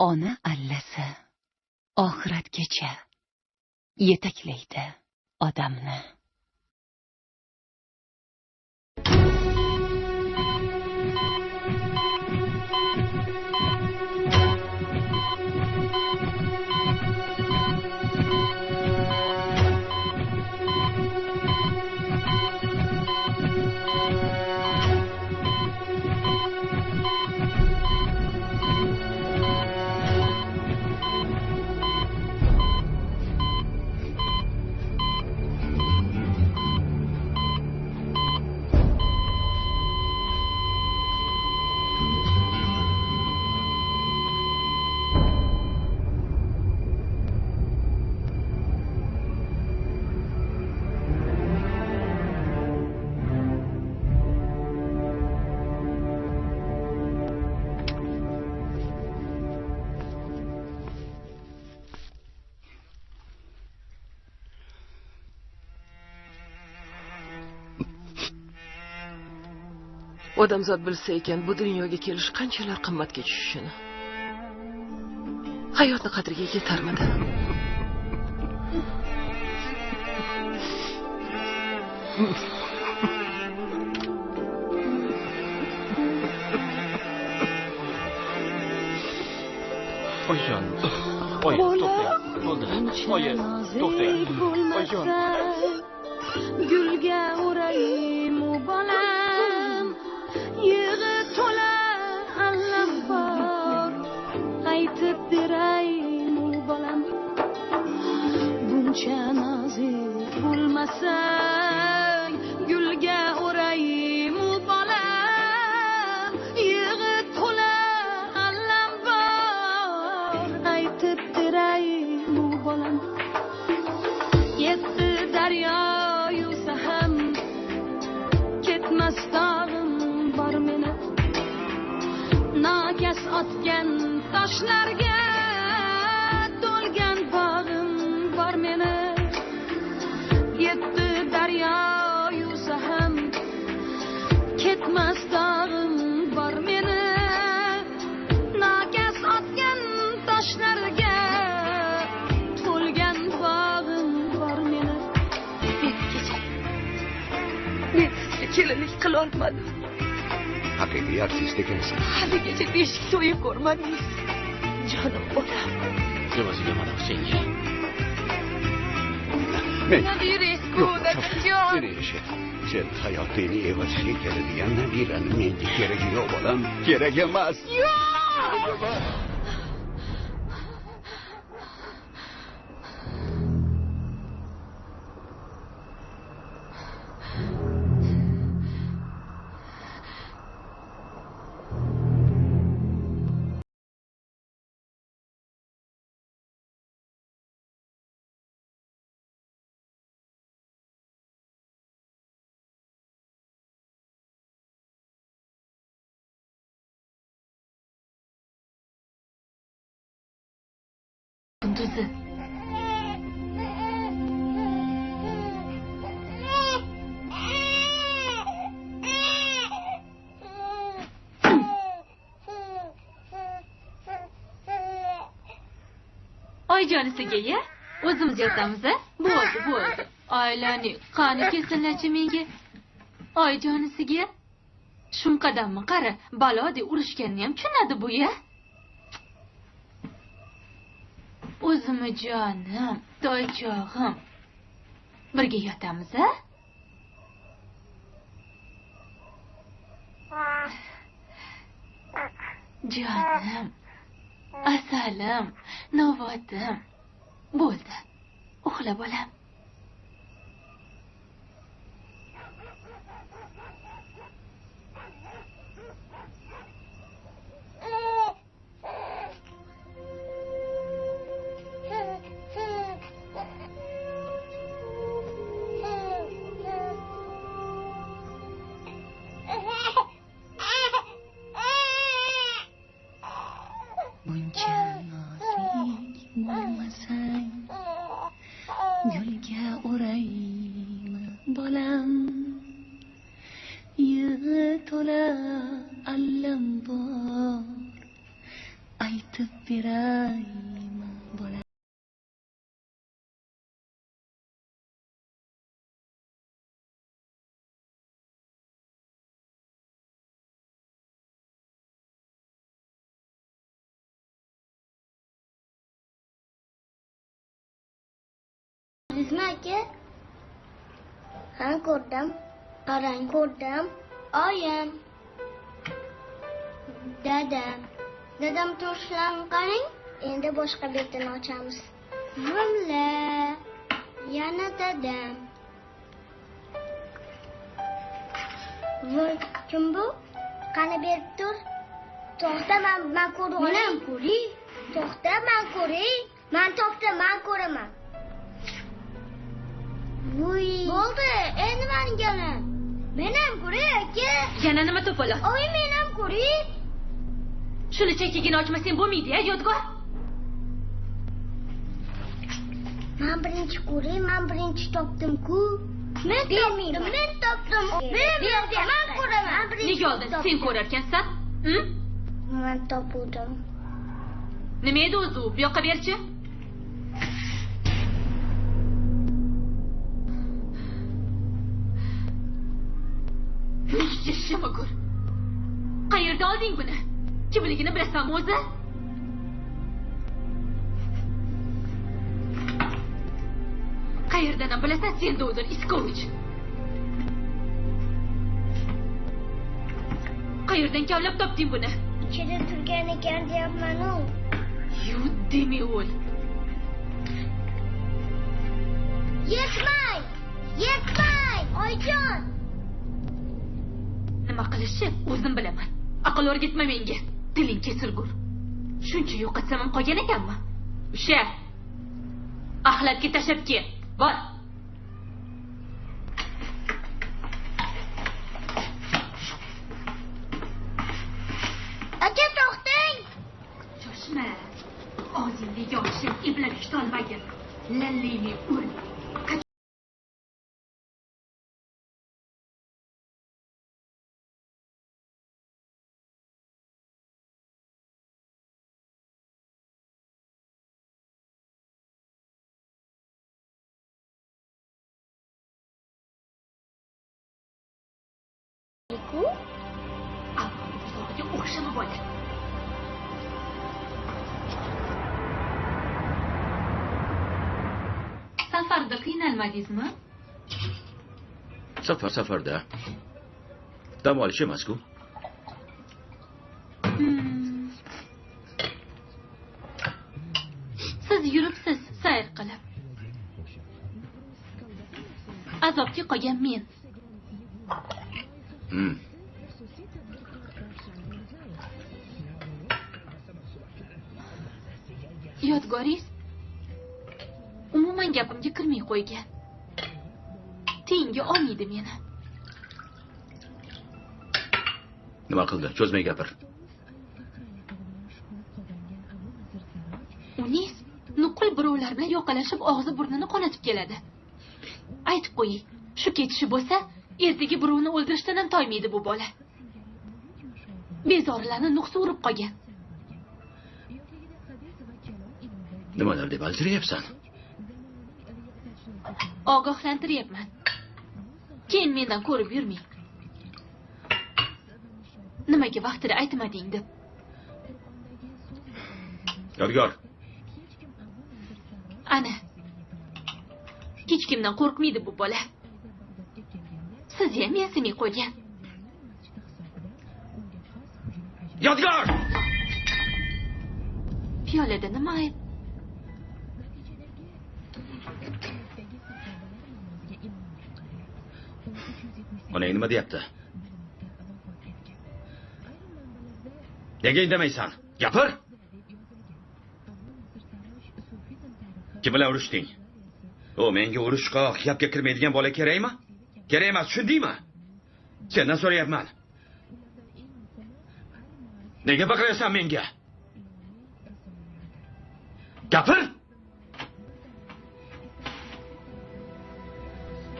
Ona allasi oxiratgacha yetaklaydi odamni. Odamzod bilsa ekan bu dunyoga kelish qanchalar qimmatga tushishini. Hayotni qadriga yetarmidi? Oyijon, oyi, to'xtang. Bo'ldi. Oyi, to'xtang. Oyijon. Gulga o'rayim u bolam, yig'i to'la allam bor, aytib berayim u bolam. Buncha nozik bo'lmasang, gulga o'rayim u bolam, yig'i to'la allam bor, aytib berayim u bolam. Yetti daryo yuvsa ham ketmas dog'im bor meni, nokas otgan toshlarga to'lgan bog'im bor meni. Yetti daryo yuvsa ham ketmas dog'im bor meni, nokas otgan toshlarga to'lgan bog'im bor meni. Men sizga kelinlik qilolmadim. Haqiqiy artist ekansiz. Haligacha teshik to'yi ko'rmadingiz. Jonim bolam. Evaziga mana senga. Men Nabiresku, dadajon. Sen hayotingni evaziga keladigan nabirani menga keragi yo'q bolam, kerak emas. Yo'q! Kunduzi. Oyjonisiga ya, o'zimiz yotamiz a? Bo'ldi, bo'ldi. Oilani qani kelsinlarchi menga. Oyjonisiga shumqadammi qara, balodek urushganni ham tushunadi bu ya. O'zimni jonim, toychog'im. Birga yotamiz a? Jonim, asalim, novotim. Bo'ldi. Uxla bolam. Buncha nozik bo'lmasang, gulga o'raymi bolam, yig'i to'la allam bor, aytib Aytib beraymi bola? Ko'rdingizmi aka? Ha, ko'rdim. Qarang, ko'rdim. Oyim. Dadam. Dadam to'shlarni qarang. Endi boshqa betini ochamiz. Vimla. Yana dadam. Voy, kim bu? Qani berib tur. To'xta, men ko'rib olay. Men ham ko'ray. To'xta, men ko'ray. Men topdim, men ko'raman. Vuy. Bo'ldi, endi mening galim. Men ham ko'ray aka. Yana nima to'polon? Oy, men ham ko'ray. Shuni chekigini ochmasang bo'lmaydi-ya, Yodgor. Men birinchi ko'ray, men birinchi topdim-ku. Men topdim, men topdim. Men ko'raman. Nega oldin sen ko'rarkansan? Men topdim. Nima edi o'zi u? Bu yoqqa berchi. Shimagul. Qayerda olding buni? Kimligini bilasanmi o'zi? Qayerdan ham bilasan sen Dodon Iskovich? Qayerdan kavlab topding buni? Ichida turgan ekan deyapman-u. Yut demay o'l. Yetmay! Yetmay! Oyjon! Nima qilishni o'zim bilaman. Aql o'rgatma menga. Tiling kesilgur. Shuncha yo'qotsam ham qolgan ekanmi? O'sha axlatga tashlab kel. Bor. Aka, to'xtang. Shoshma. Og'zingni yoshib, eplab kitolmagin. Lallingni ur. O'xshama bola. Safarda qiynalmadingizmi? Safarda. Dam olish emas-ku. Siz yuribsiz sayr qilib. Azobga qolgan men. Yodgoringiz umuman gapimga kirmay qo'ygan. Tengi olmaydi meni. Nima qildi? Cho'zmay gapir. Unis nuqul birovlar bilan yoqalashib og'zi burnini qonatib keladi. Aytib qo'ying, shu ketishi bo'lsa, ertaga birovni o'ldirishdan ham toymaydi bu bola. Bezorilarni nuqsa urib qolgan. Nimalar deb altirayapsan? Ogohlantiryapman. Keyin mendan ko'rib yurmang. Nimaga vaqtida aytmading deb. Yodgor. Ana. Hech kimdan qo'rqmaydi bu bola. Siz ham mensimay qo'ygan. Yodgor! Piyolada nima ayb? Onang nima deyapti? Nega indamaysan? Gapir! Kim bilan urushding? O, menga urushqoq, gapga kirmaydigan bola kerakmi? Kerak emas, tushundingmi? Sendan so'rayapman. Nega baqirasan menga? Gapir!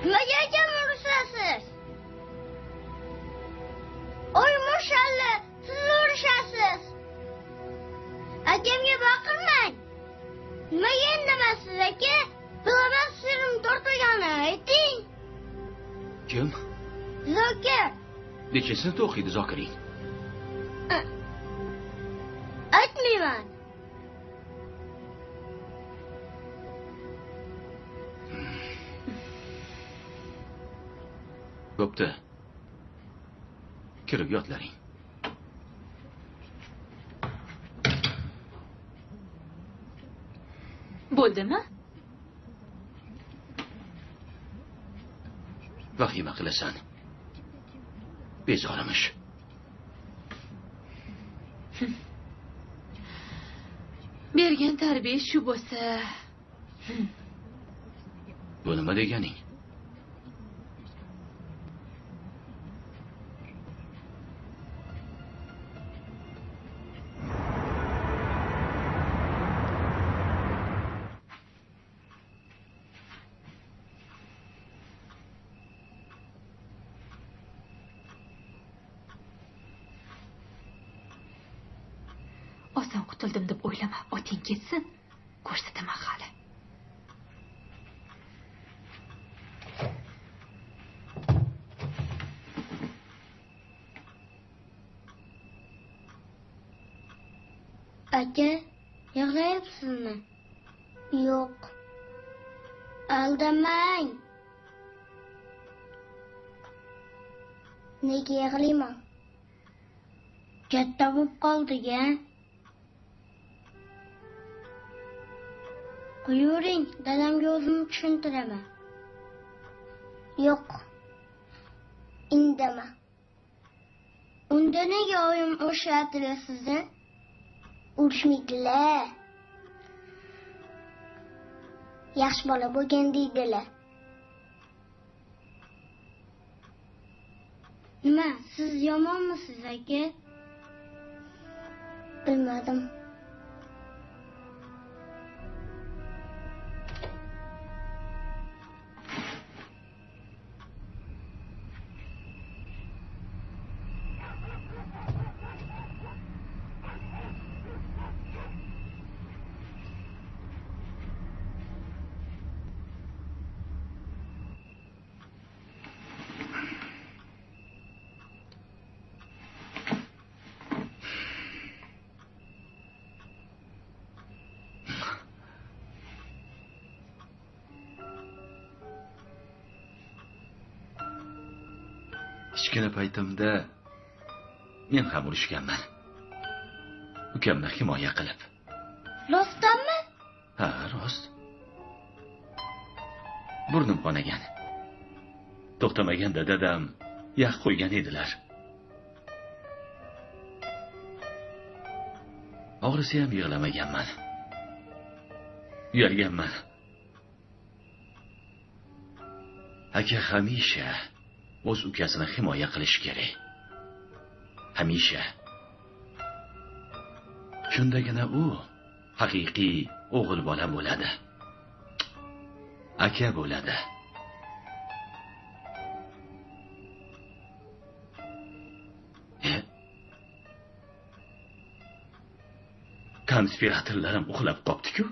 Nimaga akam urishasiz? Oy mushalla, siz urishasiz. Akamga baqirmang. Nimaga indamaysiz aka? Bilaman sirim tortilganini, ayting. Kim? Zokir. Nechinchi sinfda o'qiydi Zokiring? Aytmayman. Bo'pti. Kirib yotlaring. Bo'ldimi? Vahima qilasan. Bezorimish. Bergan tarbiya shu bo'lsa. Bu nima deganing? Oson qutuldim deb o'ylama, oting ketsin, ko'rsataman hali. Aka, yig'layapsizmi? Yo'q. Aldamang. Nega yig'layman? Katta bo'lib qoldik-a? Qo'yavering, dadamga o'zim tushuntiraman. Yo'q. Indama. Unda nega oyim urishadilar sizni? Urushmaydilar. Yaxshi bola bo'lgin deydilar. Nima, siz yomonmisiz aka? Bilmadim. Kichkina paytimda men ham urushganman. Ukamni himoya qilib. Rostdanmi? Ha, rost. Burnim qonagan. To'xtamaganda dadam yax qo'ygan edilar. Og'risa ham yig'lamaganman. Uyalganman. Aka hamisha o'z ukasini himoya qilish kerak. Hamisha. Shundagina u haqiqiy o'g'il bola bo'ladi. Aka bo'ladi. Konspiratorlarim uxlab qopti-ku.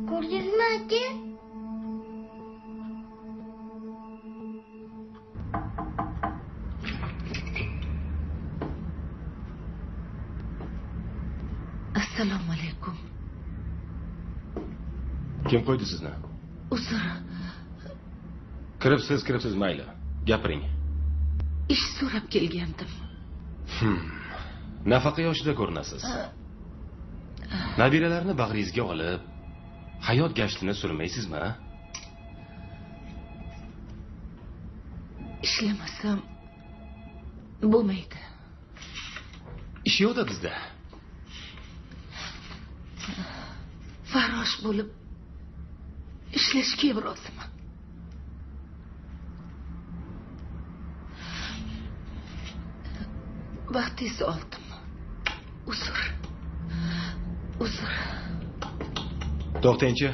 Ko'rdingizmi aka? Assalomu alaykum. Kim qo'ydi sizni? Uzr. Kiribsiz, mayli. Gapiring. Ish so'rab kelgandim. Nafaqa yoshida ko'rinasiz. Nabiralarni bag'ringizga olib, hayot gashtini surmaysizmi? Ishlamasam bo'lmaydi. Ish yo'q-da bizda. Farrosh bo'lib Ishlashga ham roziman. Vaqtingizni oldim. Uzr. Uzr. To'xtangchi.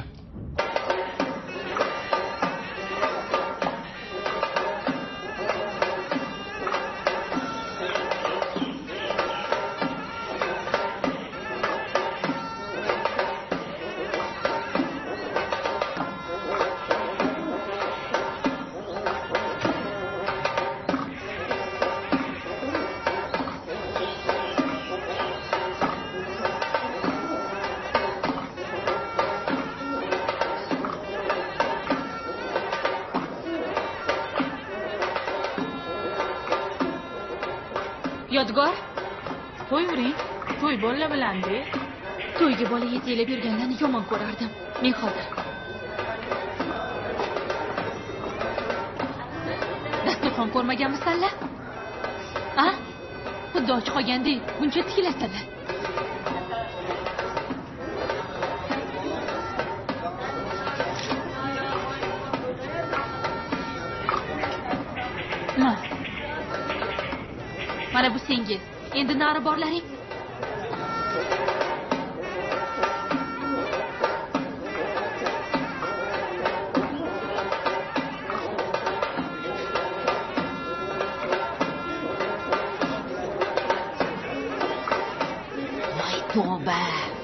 Yodgor, qo'yvering. To'y bolalar bilan-da. To'yga bola yetaklab yurganlarni yomon ko'rardim. Men hozir. Dasturxon ko'rmaganmisanlar? A? Xuddi och qolgandek buncha tikilasanlar. Ma. Mana bu senga. Endi nari borlaring. Voy tavba.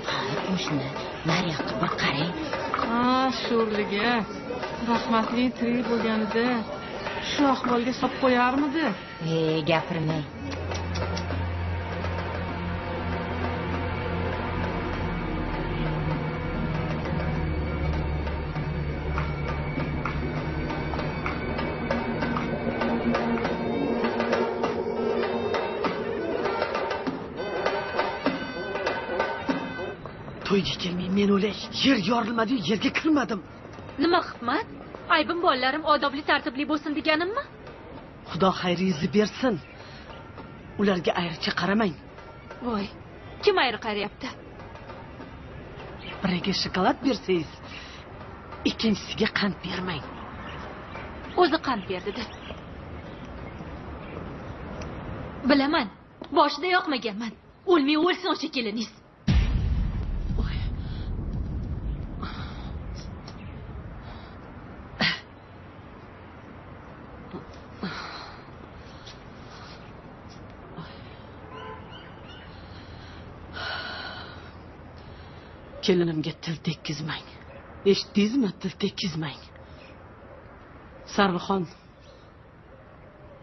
Qani qo'shni, nariyoqqa bir qarang. Ha, sho'rligi. Rahmatli tirik bo'lganida shu ahvolga solib qo'yarmidi? Gapirmang. To'yga kelmay men o'lay. Yer yorilmadi, yerga kirmadim. Nima hikmat? Aybim bolalarim odobli tartibli bo'lsin deganimmi? Xudo xayringizni bersin. Ularga ayricha qaramang. Voy, kim ayri qarayapti? Biriga shokolad bersangiz, ikkinchisiga qand bermang. O'zi qand berdi. Bilaman, boshida yoqmaganman. O'lmay o'lsin o'sha keliningiz. Kelinimga til tekkizmang. Eshitdingizmi? Til tekkizmang. Sarvixon,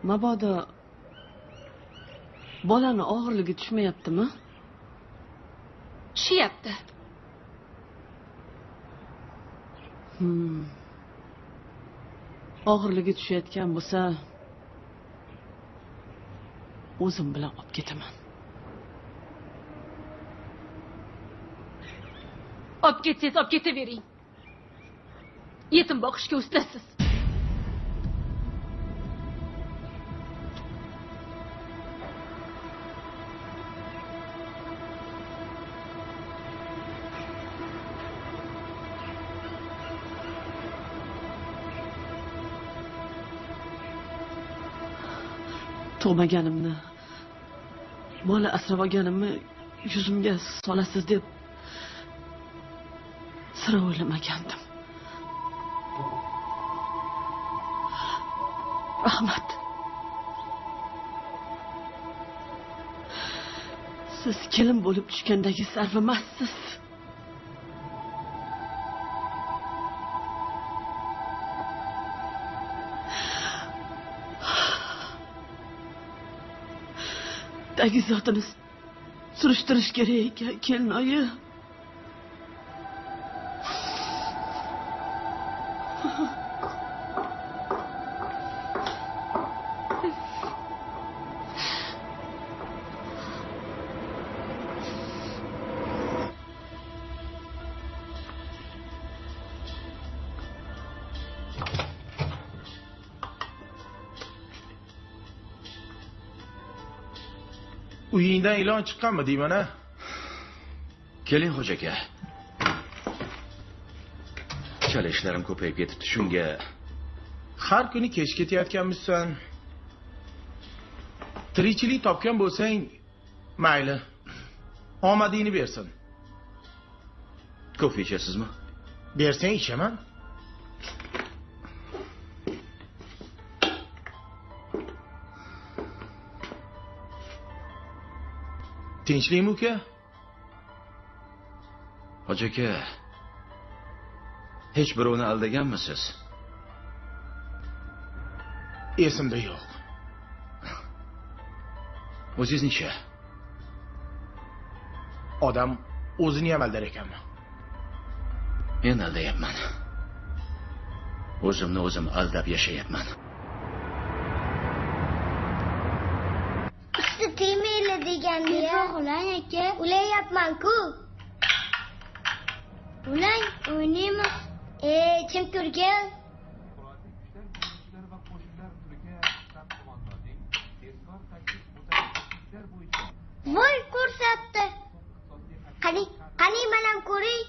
mabodo bolani og'irligi tushmayaptimi? Tushyapti. Og'irligi tushayotgan bo'lsa, o'zim bilan olib ketaman. Olib ketsangiz olib ketavering. Yetim boqishga ustasiz. Tug'maganimni, bola asrab olganimni yuzimga solasiz deb sira o'ylamagandim. Rahmat. Siz kelin bo'lib tushgandagi Sarv emassiz. Tagi zotini surishtirish kerak ekan, kelinoyi. Uyingdan ilon chiqqanmi deyman a? Keling xo'ja aka. Chala ishlarim ko'payib ketibdi, shunga. Har kuni kech ketayotganmisan. Tirikchilik topgan bo'lsang, mayli. Omadingni bersin. Kofe ichasizmi? Bersang ichaman. Tinchlikmi uka? Hoji aka, hech birovni aldaganmisiz? Esimda yo'q. O'zingiznchi? Odam o'zini ham aldar ekanmi? Men aldayapman. O'zimni o'zim aldab yashayapman. Usti tegmayli degandi. Tezroq ulang aka. Ulayapman-ku. Ulang, o'ynaymiz. Jim turgin. Voy ko'rsatdi. Qani, qani men ham ko'ray.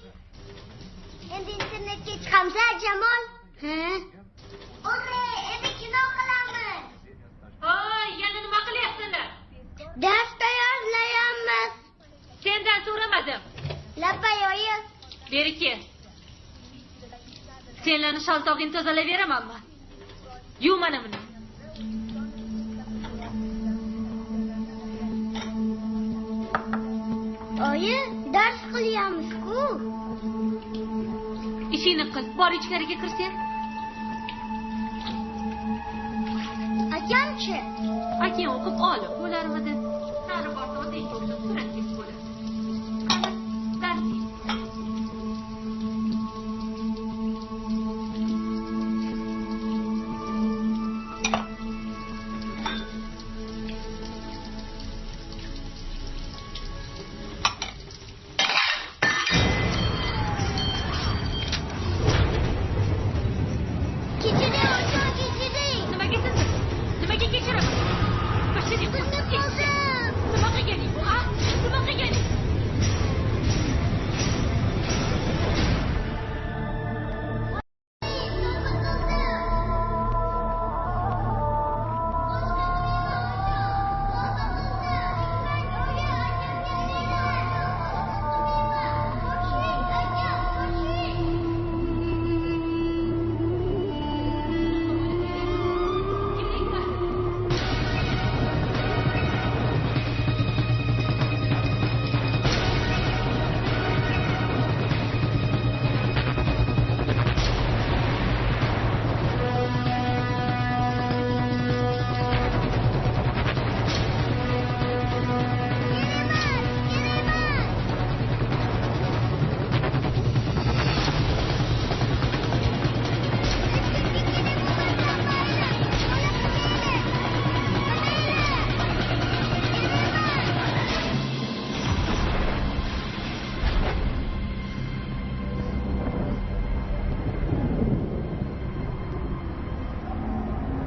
Endi internetga chiqamiz, Jamol. Ha? Urra, endi kino qilamiz. Voy, yana nima qilyapsizlar? Dars tayyorlayapmiz. Sendan so'ramadim. Labbay oyi. Beri kel. Senlarni shaltog'ingni tozalayveramanmi? Yuv mana buni. Oyi, dars qilyapmiz-ku. Ishingni qil, bor ichkariga kir sen. Akamchi? Akang o'qib olib bo'larmidi? Nari borsa otangga o'xshab suratkash bo'ladi. Qani, darsing. Kechiring, oyijon, kechiring. Nimaga sizni? Nimaga kechiraman? Boshini Sinib qoldim. Nima qilganing bu, a? Nima qilganing?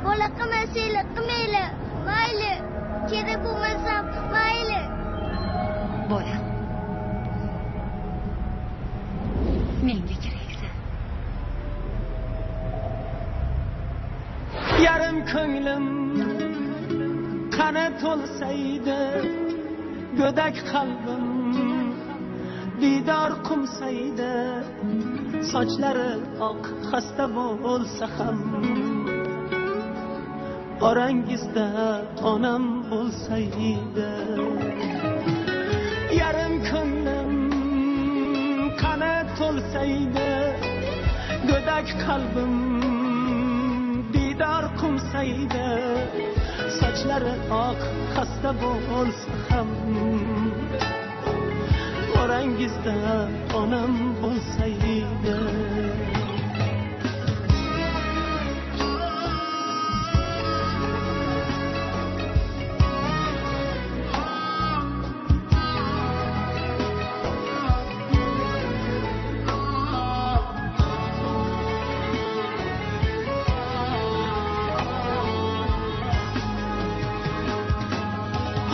Bola qilmasanglar, qilmanglar. Mayli, kerak bo'lmasam, mayli. Bolam. Menga keraksan. Yarim ko'nglim qani to'lsaydi, go'dak qalbim diydor qumsaydi, sochlari oq xasta bo'lsa ham orangizda onam bo'lsaydi. Yarim ko'nglim qani to'lsaydi, go'dak qalbim diydor qumsaydi, sochlari oq xasta bo'lsa ham orangizda onam bo'lsaydi.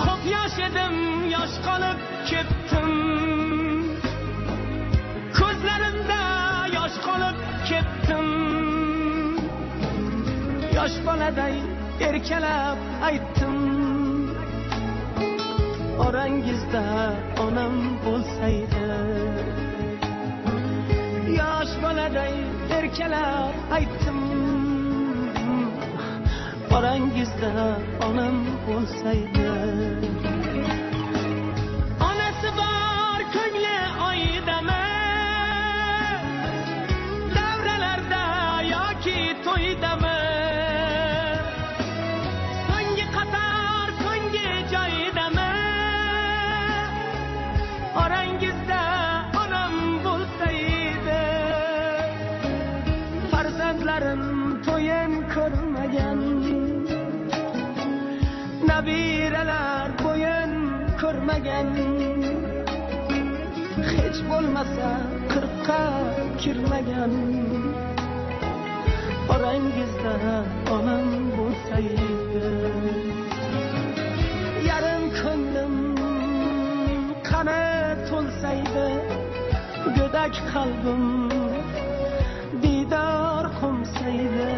Xo'p yosh edim, yosh qolib ketdim. Ko'zlarimda yosh qolib ketdim. Yosh boladay erkalab aytdim. Orangizda onam bo'lsaydi. Yosh boladay erkalab aytdim. Orangizda onam bo'lsaydi. Onasi bor ko'ngli oydami? Davralarda yoki to'ydami? So'nggi qator so'nggi joydami? Orangizda onam bo'lsaydi. Farzandlarim to'yin ko'rmagan, nabiralar bo'yin ko'rmagan. Hech bo'lmasa 40ga kirmagan. Orangizda onam bo'lsaydi. Yarim ko'nglim qani to'lsaydi, go'dak qalbim diydor qo'msaydi.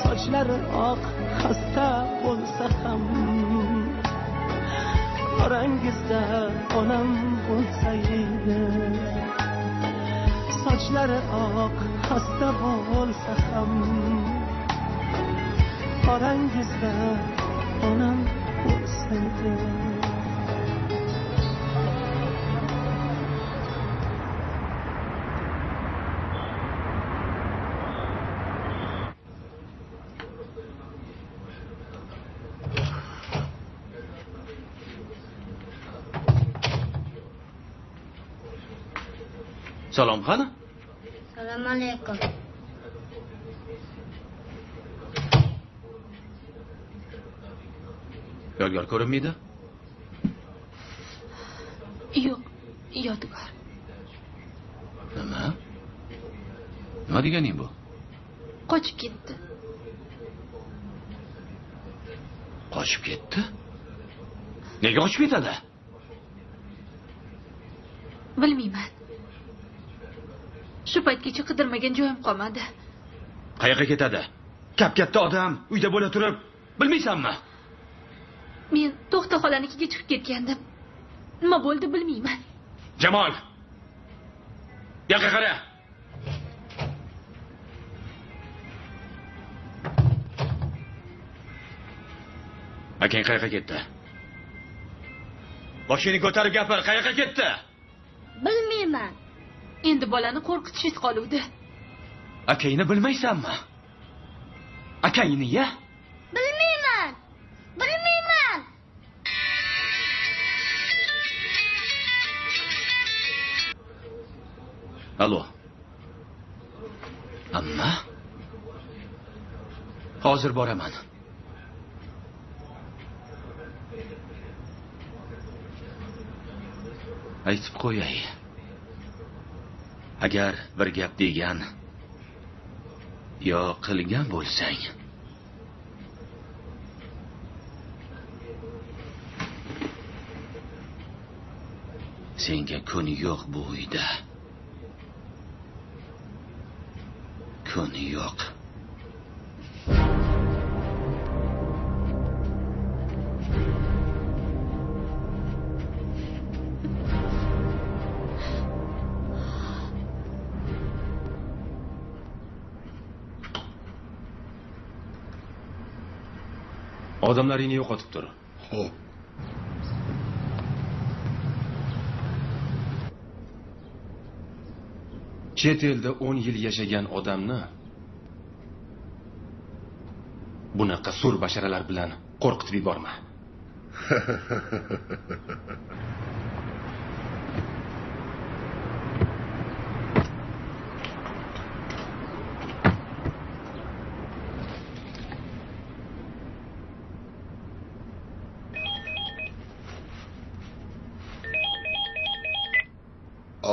Sochlari oq xasta bo'lsa ham, orangizda onam bo'lsaydi. Sochlari oq xasta bo'lsa ham, orangizda onam bo'lsaydi. Salom qani? Assalomu alaykum. Yodgor ko'rinmaydi? Yo'q, Yodgor. Nima? Nima deganing bu? Qochib ketdi. Qochib ketdi? Nega qochib ketadi? Bilmayman. Shu paytgacha qidirmagan joyim qolmadi. Qayoqqa ketadi? Kap-katta odam uyda bo'la turib, bilmaysanmi? Men To'xta xolanikiga chiqib ketgandim. Nima bo'ldi bilmayman. Jamol! Bu yoqqa qara. Akang qayoqqa ketdi? Boshingni ko'tarib gapir, qayoqqa ketdi? Bilmayman. Endi bolani qo'rqitishingiz qoluvdi. Akangni bilmaysanmi? Akangni ya? Bilmayman. Bilmayman. Alo. Amma? Hozir boraman. Aytib qo'yay. Agar bir gap degan yo qilgan bo'lsang, senga kun yo'q bu uyda. Kun yo'q. Odamlaringni yo'qotib tur. Xo'p. Chet elda 10 yil yashagan odamni bunaqa sur basharalar bilan qo'rqitib yuborma.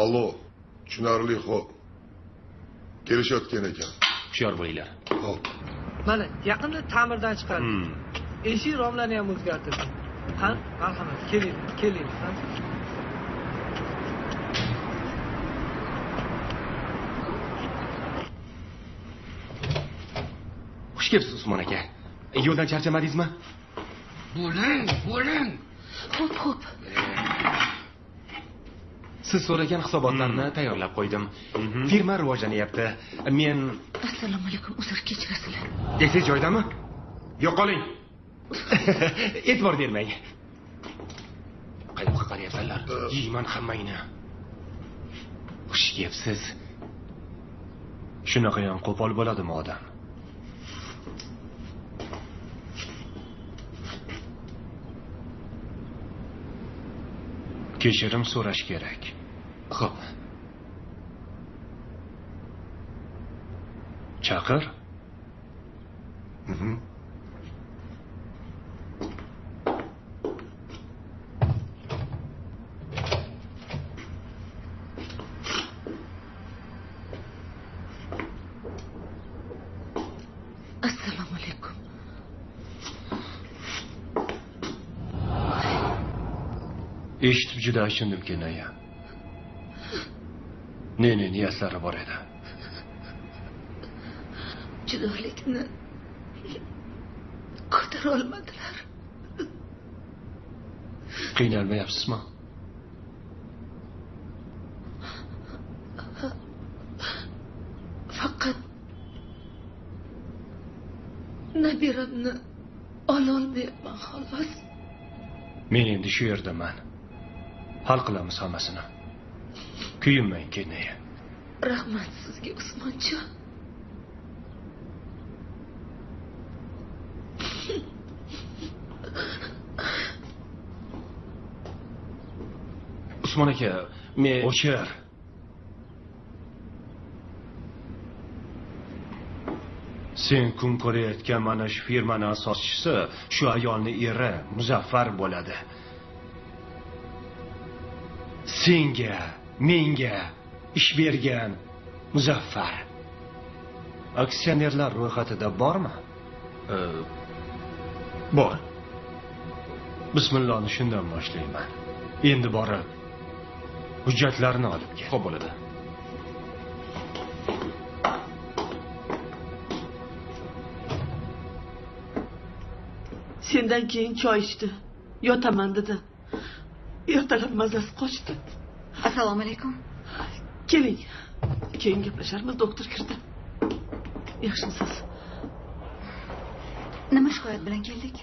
Alo, tushunarli, xo'p. Kelishayotgan ekan. Hushyor bo'linglar. Xo'p. Mana yaqinda ta'mirdan chiqardik. Eshik romlarni ham o'zgartirdik. Ha, marhamat, keling, keling. Xush kelibsiz Usmon aka. Yo'ldan charchamadingizmi? Bo'ling, bo'ling. Xo'p, xo'p. Siz so'ragan hisobotlarni tayyorlab qo'ydim. Firma rivojlanyapti. Men Assalomu alaykum, uzr, kechirasizlar. Esingiz joyidami? Yo'qoling. E'tibor bermang. Qayoqqa qarayapsanlar? Yeyman hammangni. Xush kelibsiz. Shunaqayam qo'pol bo'ladimi odam? Kechirim so'rash kerak. Xo'p. Chaqir. Assalomu alaykum. Eshitib juda achindim, kennoyi. Ne niyatlari bor edi? Judolikni ko'tara olmadilar. Qiynalmayapsizmi? Faqat nabiramni ololmayapman xolos. Men endi shu yerdaman. Hal qilamiz hammasini. Kuyinmang, kennoyi. Rahmat sizga, Usmonjon. Usmon aka, men o'chir. Sen kun ko'rayotgan mana shu firmani asoschisi shu ayolni eri Muzaffar bo'ladi. Senga, menga ish bergan Muzaffar aksionerlar ro'yxatida bormi? Bor. Bismillahni shundan boshlayman. Endi borib hujjatlarni olib kel. Xo'p bo'ladi. Sendan keyin choy ichdi. Yotaman dedi. Ertalab mazasi qochdi. Assalomu alaykum. Keling. Keyin gaplasharmiz, doktor kirdi. Yaxshimisiz? Nima shikoyat bilan keldik?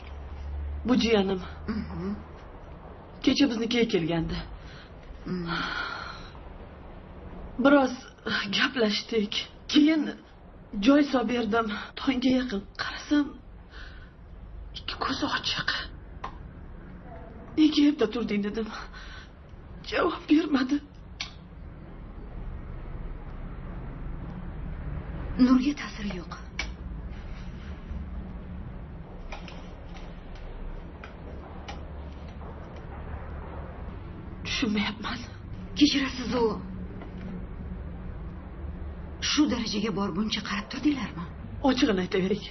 Bu jiyanim. Kecha biznikiga kelgandi. Biroz gaplashdik. Keyin joy solib berdim. Tongga yaqin qarasam ikki ko'zi ochiq. Nega erta turding dedim. Javob bermadi. Nurga ta'siri yo'q. Tushunmayapman. Kechirasiz, u shu darajaga borguncha qarab turdinglarmi? Ochig'ini aytaylik.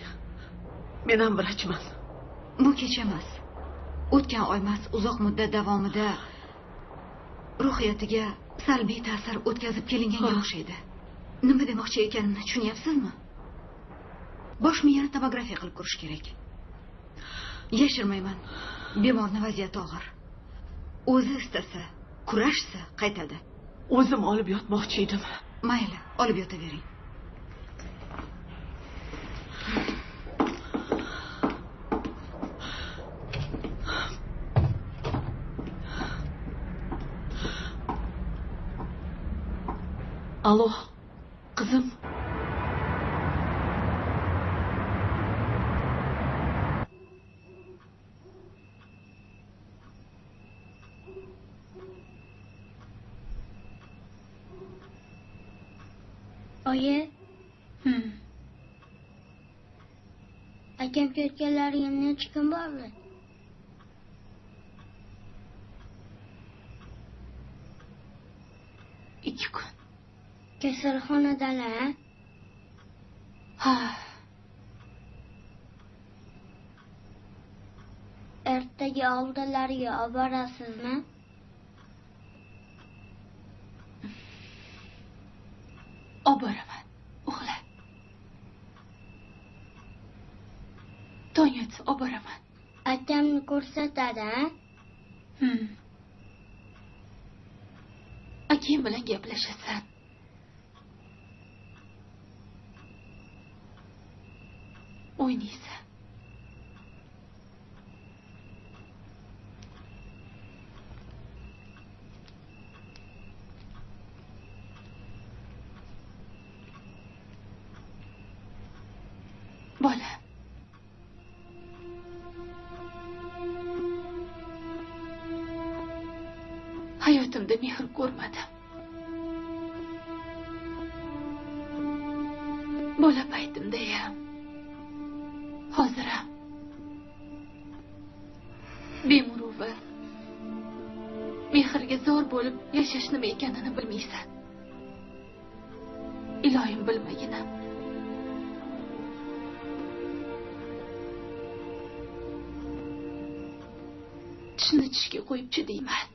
Men ham vrachman. Bu kecha emas. O'tgan oy emas, uzoq muddat davomida ruhiyatiga salbiy ta'sir o'tkazib kelinganga o'xshaydi. Nima demoqchi ekanimni tushunyapsizmi? Bosh miyani tomografiya qilib ko'rish kerak. Yashirmayman, bemorning vaziyati og'ir. O'zi istasa, kurashsa qaytadi. O'zim olib yotmoqchi edim. Mayli, olib yotavering. Alo, qizim. Oyi. Akam ketganlariga necha kun bo'ldi? 2 kun. Kasalxonadalar? Ha. Ertaga oldilariga oborasizmi? Oboraman. Uxla. Tong otsa olib boraman. Akamni ko'rsatadi, a? Akang bilan gaplashasan. O'ynaysan. Bola. Hayotimda mehr ko'rmadim. Bola paytimda-ham, hozir ham bemuruvvat, mehrga zor bo'lib yashash nima ekanini bilmaysan. Iloyim bilmagina. Tishni tishga qo'yib chidayman.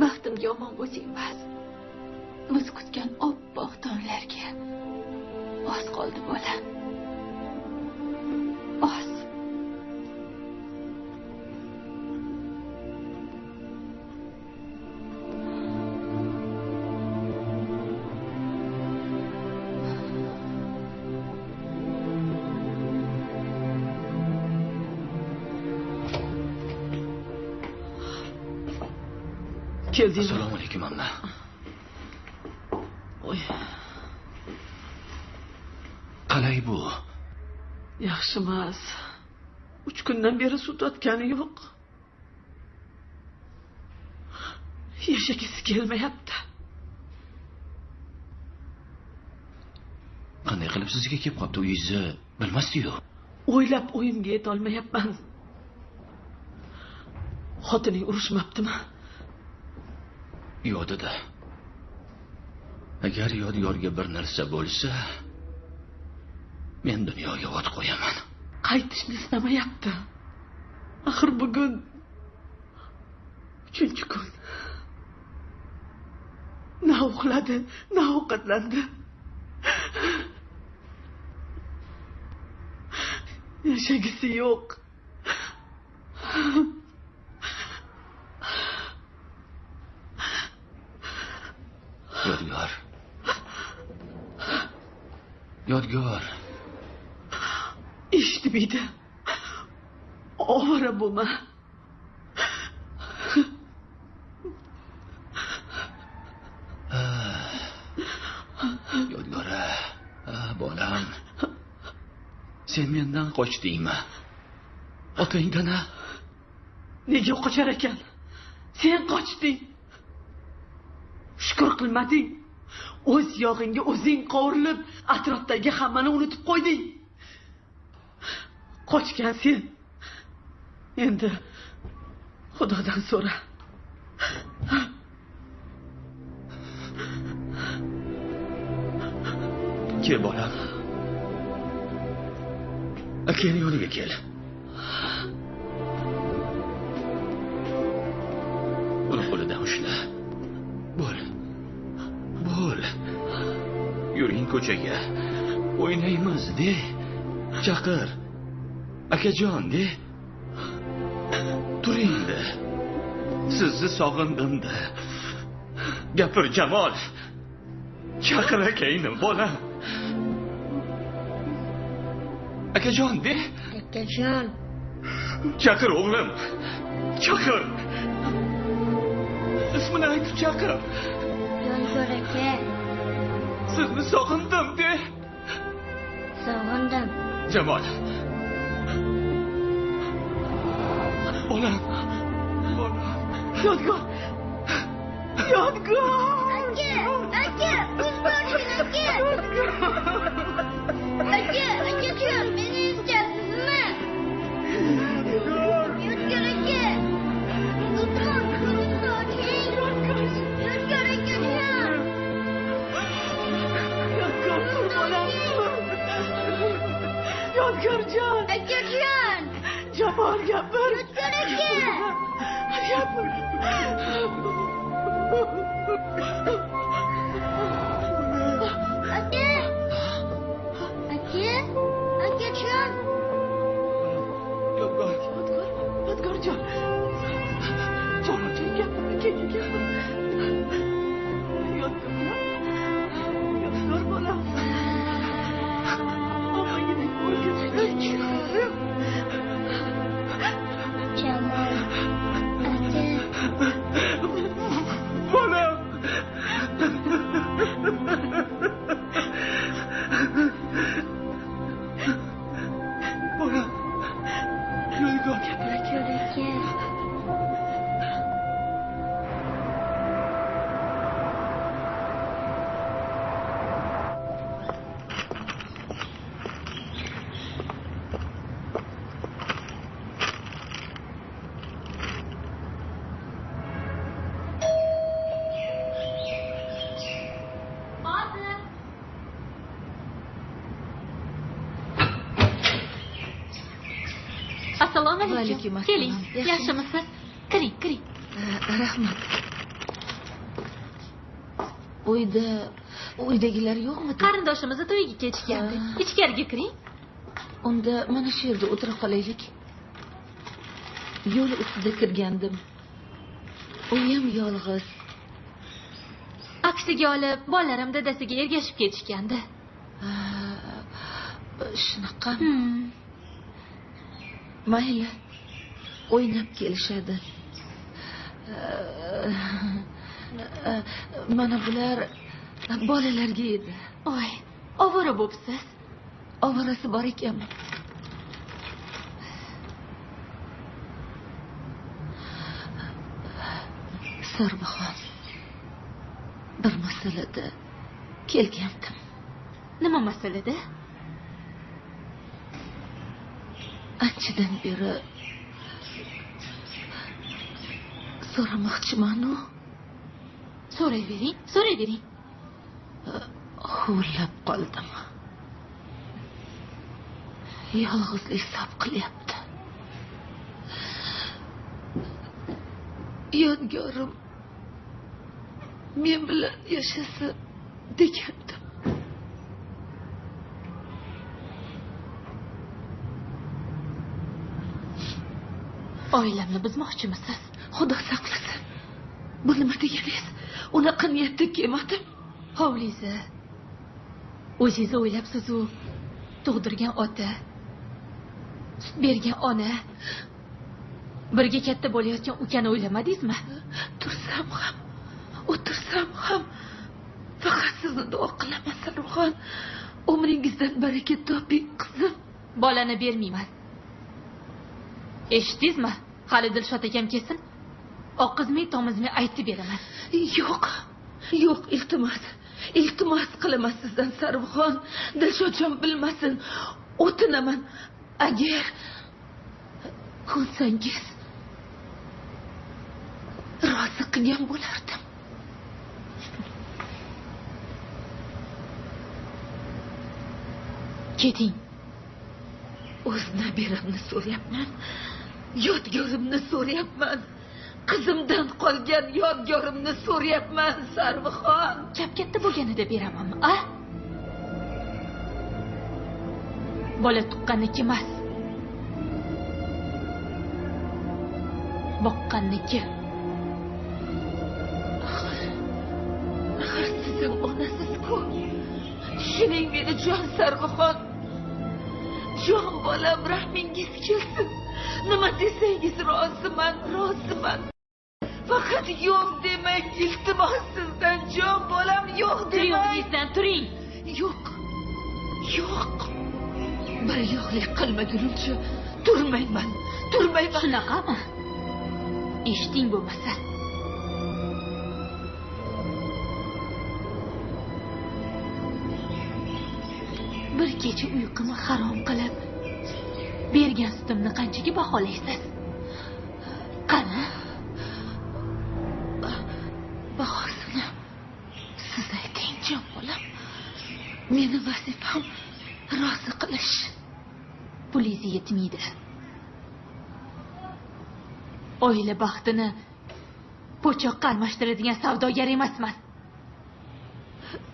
Baxtimga yomon bo'lsa emas. Biz kutgan oppoq tonglarga oz qoldi bola. Oz. Keldingmi? Assalomu alaykum amma. Oy. Qalay bu? Yaxshi emas. 3 kundan beri sut otgani yo'q. Yashagisi kelmayapti. Qanday qilib sizga kelib qoldi? Uyingizni bilmasdi-yu. O'ylab o'yimga yeta olmayapman. Xotining urushmabdimi? Yo'q dedi. Agar Yodgorga bir narsa bo'lsa, men dunyoga o't qo'yaman. Qaytishni istamayapti. Axir bugun 3-kun. Na uxladi, na ovqatlandi. Yashagisi yo'q. Yodgor. Yodgor. Eshitib edi. Ovora bo'lma. Yodgor, bolam. Sen mendan qochdingmi? Otangdan-a? Nega qochar ekan? Sen qochding. Shukr qilmading. O'z yog'ingga o'zing qovurilib, atrofdagi hammani unutib qo'yding. Qochgan sen. Endi Xudodan so'ra. Kel bolam. Akangning yoniga kel. Uni qo'lidan ushla. Bo'l. Bo'l. Yuring ko'chaga. O'ynaymiz de. Chaqir. Akajon de. Turing de. Sizni sog'indim de. Gapir Jamol. Chaqir akangni bolam. Akajon de. Akajon. Chaqir o'g'lim. Chaqir. Ismini aytib chaqir. Yodgor aka. Sizni sog'indim de. Sog'indim. Jamol. Bolam. Bolam. Yodgor. Yodgor. Aka, aka, o'zboring aka. Aka, akajon, meni eslayapsizmi? Yodgor aka. Iltimos, ko'zingizni oching. Yodgor akajon. Yodgor, tur bolam. Yodgorjon. Akajon. Jamol gapir. Yodgor aka. Gapir. Aka. Aka. Akajon. Assalomu alaykum. Keling, yaxshimisiz? Kiring, kiring. Rahmat. Uyda uydagilar yo'qmi? Qarindoshimizni to'yiga ketishgandi. Ichkariga kiring. Unda mana shu yerda o'tira qolaylik. Yo'l ustida kirgandim. Uyim yolg'iz. Aksiga olib, bolalarim dadasiga ergashib ketishgandi. Shunaqa. Mayli, o'ynab kelishadi. Mana bular bolalarga edi. Oy, ovora bo'psiz. Ovorasi bor ekanmi? Sarvixon, bir masalada kelgandim. Nima masalada? Anchadan beri so'ramoqchiman-u. So'rayvering, so'rayvering. Huvillab qoldim. Yolg'izlik sab qilyapti. Yodgorim men bilan yashasa degandim. Oilamni buzmoqchimisiz? Xudo saqlasin. Bu nima deganingiz? Unaqa niyatda kelmadim. Hovliza, o'zingizni o'ylabsiz-u, tug'dirgan ota, sut bergan ona, birga katta bo'layotgan ukani o'ylamadingizmi? Tursam ham, o'tirsam ham faqat sizni duo qilaman, Sarvxon. Umringizdan baraka toping, qizim. Bolani bermayman. Eshitdingizmi? Hali Dilshod akam kelsin, oqizmay tomizmay aytib beraman. Yo'q, yo'q, iltimos. Iltimos qilaman sizdan, Sarvxon. Dilshodjon bilmasin. O'tinaman. Agar ko'nsangiz rozi qilgan bo'lardim. Keting. O'z nabiramni so'rayapman. Yodgorimni so'rayapman. Qizimdan qolgan yodgorimni so'rayapman, Sarvixon. Gap katta bo'lganida beramanmi, a? Bola tuqqanniki emas, boqqanniki. Axir siz ham onasiz-ku. Tushuning meni, jon Sarvixon. Jon bolam, rahmingiz kelsin. Nima desangiz roziman, roziman. Faqat yo'q demang, iltimos sizdan, jon bolam, yo'q demang. Turing o'rningizdan, turing. Yo'q, yo'q. Bir yo'qlik qilmagunimcha turmayman, turmayman. Shunaqami? Eshiting bo'lmasa. Bir kecha uyqumni harom qilib, bergan sutimni qanchaga baholaysiz? Qani? Bahosini siz ayting, jon bolam. Meni vazifam rozi qilish. Pulingiz yetmaydi. Oila baxtini po'choqqa almashtiradigan savdogar emasman.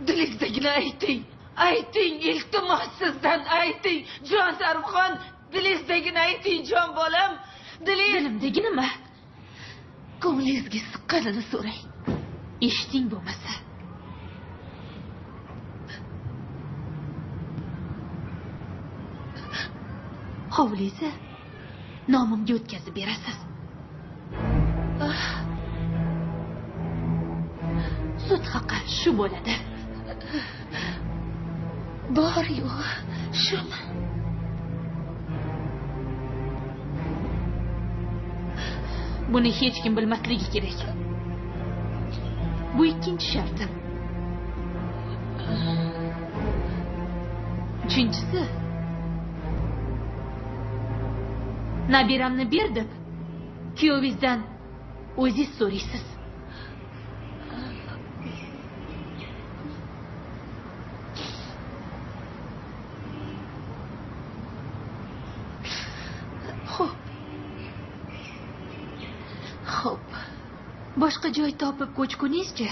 Dilingizdagini ayting. Ayting, iltimos sizdan ayting. Jon Sarvxon, dilingizdagini ayting, jon bolam. Dilimdagi nima? Ko'nglingizga siqqanini so'rang. Eshiting bo'lmasa. Hovlizni nomimga o'tkazib berasiz. Sud haqi shu bo'ladi. Bor yo'q shumi? Buni hech kim bilmasligi kerak. Bu ikkinchi shartim. Uchinchisi, nabiramni ber deb kuyovingizdan o'zingiz so'raysiz. Xo'p. Boshqa joy topib ko'chkuningizcha,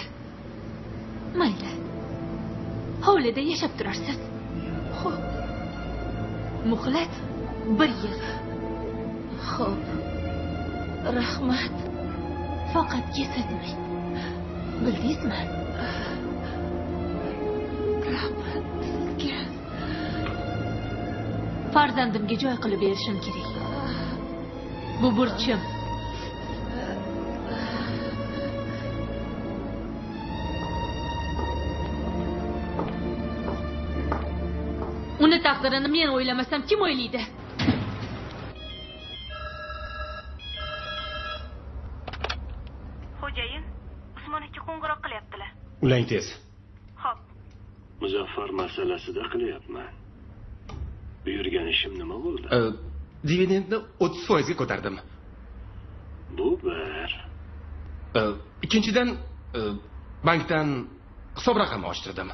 mayli, hovlida yashab turarsiz. Xo'p. Muhlat 1 yil. Xo'p. Rahmat. Faqat kesatmang. Bildingizmi? Rahmat sizga. Farzandimga joy qilib berishim kerak. Bu burchim. Uni taqdirini men o'ylamasam kim o'ylaydi? Xo'jayin, Usmon aka qo'ng'iroq qilyaptilar. Ulang tez. Xo'p. Muzaffar masalasida qilyapman. Buyurgan ishim nima bo'ldi? Dividendni 30% ga ko'tardim. Bu bir. Ikkinchidan, bankdan hisob raqami ochtirdim.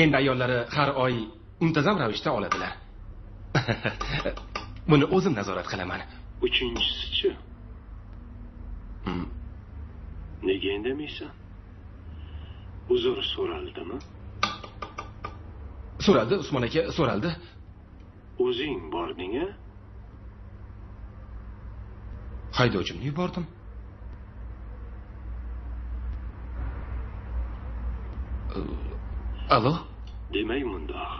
Endi ayollari har oy muntazam ravishda oladilar. Buni o'zim nazorat qilaman. Uchinchisi-chi? Nega indamaysan? Uzr so'raldimi? So'raldi, Usmon aka, so'raldi. O'zing bording-a? Haydovchimni yubordim. Alo? Demak mundoq.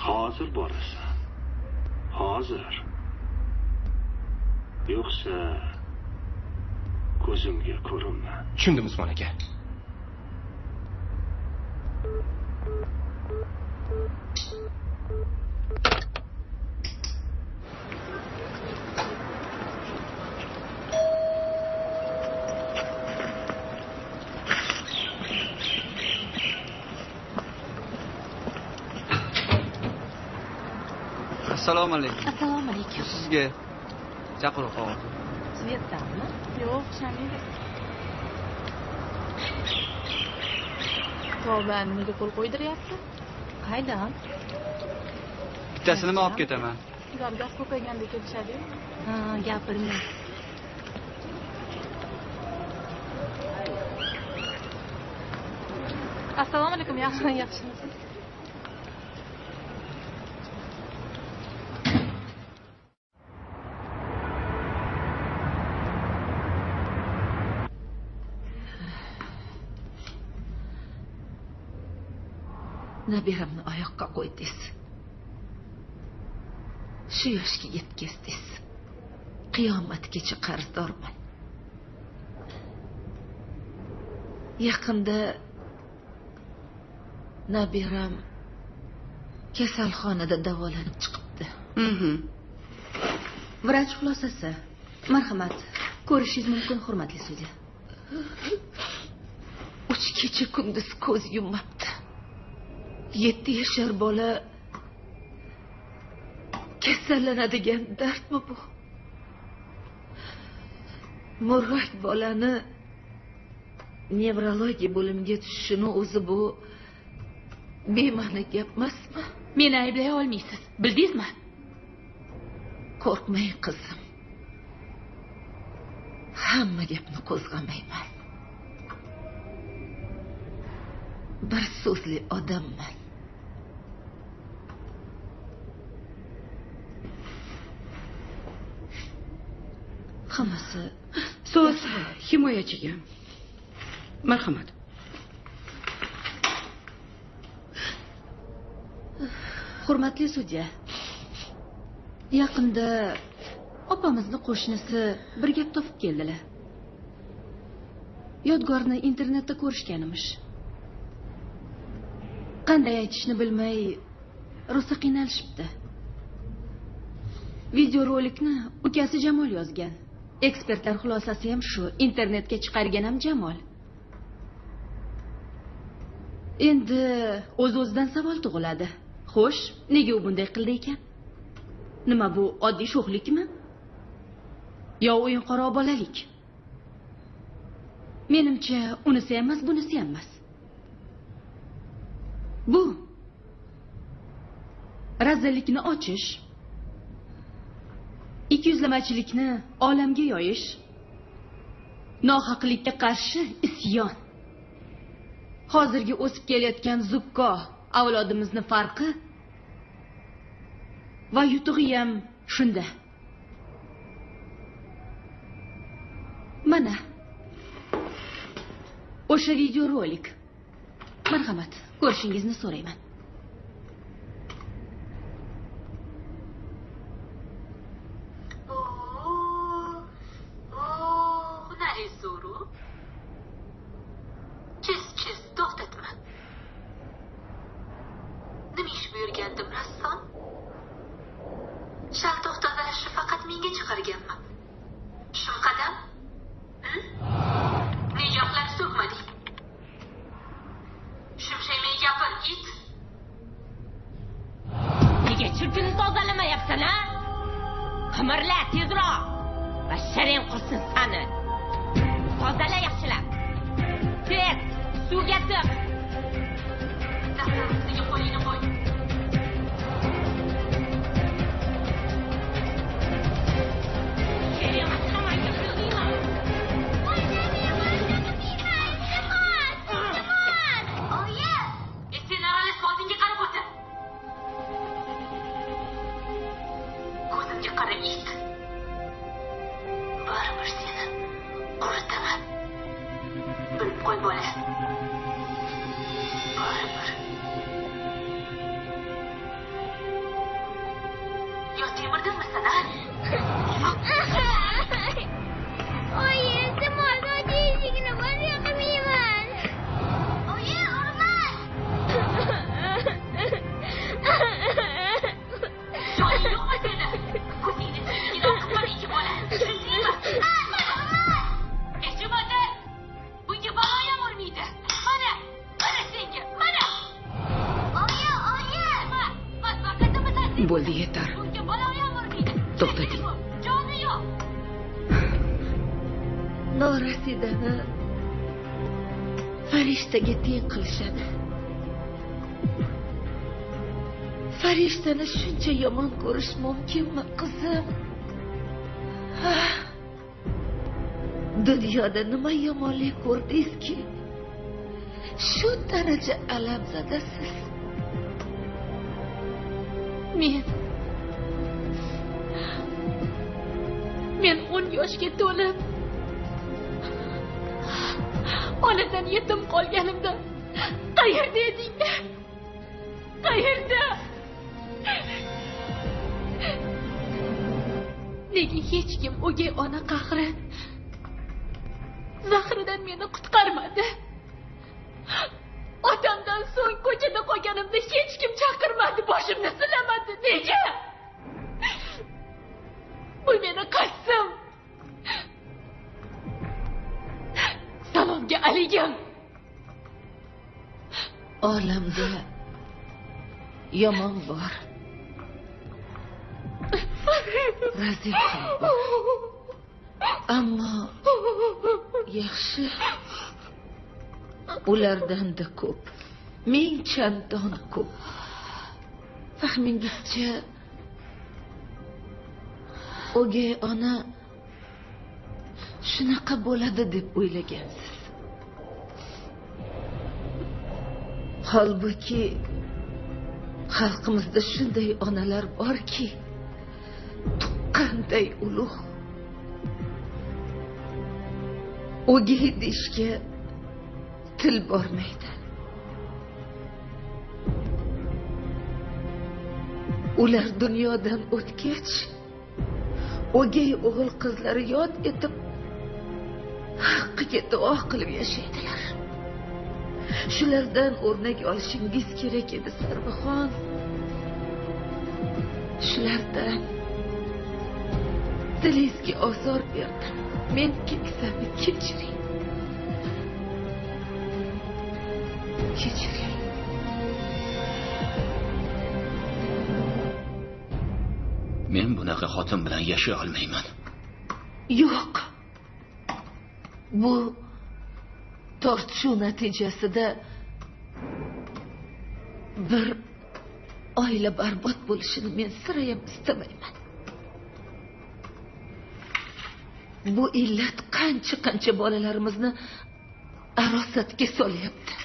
Hozir borasan. Hozir. Yo'qsa ko'zimga ko'rinma. Tushundim Usmon aka. Assalomu alaykum. Assalomu alaykum. Sizga chaqiruv qog'ozi. Svetdanmi? Yo'q, Shamila. Tavba, nimaga qo'l qo'ydiryapti? Qaydan? Bittasini men olib ketaman. Ular gaz ko'payganda kelishadi-yu. Ha, gapirmang. Assalomu alaykum, yaxshimi, yaxshimisiz? Nabiramni oyoqqa qo'ydingiz. Shu yoshga yetkazdingiz. Qiyomatgacha qarzdorman. Yaqinda nabiram kasalxonada davolanib chiqibdi. Vrach xulosasi. Marhamat, ko'rishingiz mumkin, hurmatli sudya. 3 kecha kunduz ko'z yummabdi. 7 yashar bola kasallanadigan dardmi bu? Murrak bolani nevrologiya bo'limiga tushishini o'zi bu bema'ni gap emasmi? Meni ayblay olmaysiz, bildingizmi? Qo'rqmang qizim. Hamma gapni qo'zg'amayman. Bir so'zli odamman. Hammasi so'z himoyachiga. Marhamat. Hurmatli sudya, yaqinda opamizni qo'shnisi bir gap topib keldilar. Yodgorni internetda ko'rishganimish. Qanday aytishni bilmay rosa qiynalishibdi. Videorolikni ukasi Jamol yozgan. Ekspertlar xulosasi ham shu, internetga chiqargan ham Jamol. Endi o'z-o'zidan savol tug'iladi. Xo'sh, nega u bunday qildi ekan? Nima bu, oddiy sho'xlikmi? Yo o'yinqaro bolalik? Menimcha, unisi ham emas, bunisi ham emas. Bu razillikni ochish, ikkiyuzlamachilikni olamga yoyish, Nohaqlikka qarshi isyon. Hozirgi o'sib kelayotgan zukko avlodimizni farqi va yutug'i ham shunda. Mana o'sha videorolik. Marhamat, ko'rishingizni so'rayman. Chiz, to'xtatma. Nima ish buyurgandim, rassom? Shaltoq tozalashni faqat menga chiqarganmi? Shumqadam? Nega uxlab so'kmading? Shumshaymay gapir, it! Nega churkini tozalamayapsan, a? Qimirla tezroq. Basharang qursin sani. Tozala yaxshilab. Tez, suvga tiq. Daftar ustiga qo'lingni qo'y. Sen aralashma, oldinga qarab o'tir. Ko'zimga qara, it. Baribir seni quritaman. Bilib qo'y, bola. Baribir. Yo temirdinmisan, a? Oyi, iltimos, och eshigini bunday qilmayman. Oyi, urma. Joying yo'qmi seni? Ko'zingni tig'idan qilib ikki bola. Tushundingmi? Eshim ota, bunga baloyam urmaydi. Mana, mana senga, mana. Oyi, oyi. Bas, sen? Bo'ldi, yetar. Bunga baloyam urmaydi. To'xtating. Joni yo'q. Norasidani farishtaga teng qilishadi. Farishtani shuncha yomon ko'rish mumkinmi, qizim? Dunyoda nima yomonlik ko'rdingizki, shu daraja alamzadasiz? Men 10 yoshga to'lib onadan yetim qolganimda qayerda eding? Qayerda? Nega hech kim o'gay ona qahri zahridan meni qutqarmadi? Otamdan so'ng ko'chada qolganimda hech kim chaqirmadi, boshimni silamadi. Nega? Bu meni qaysim. Salomga aligim. Olamda yomon bor, razil ham bor, ammo yaxshi ulardan-da ko'p, ming chandon ko'p. Fahmingizcha, o'gay ona shunaqa bo'ladi deb o'ylagansiz. Holbuki xalqimizda shunday onalar borki, tuqqanday ulug'. O'gay deyishga til bormaydi. Ular dunyodan o'tgach, o'gay o'g'il qizlari yod etib, haqqiga duo qilib yashaydilar. Shulardan o'rnak olishingiz kerak edi, Sarvixon. Shulardan. Dilingizga ozor berdim. Men keksani kechiring. Kechiring. Men bunaqa xotin bilan yashay olmayman. Yo'q. Bu tortishuv natijasida bir oila barbod bo'lishini men sirayam istamayman. Bu illat qancha-qancha bolalarimizni arosatga solyapti.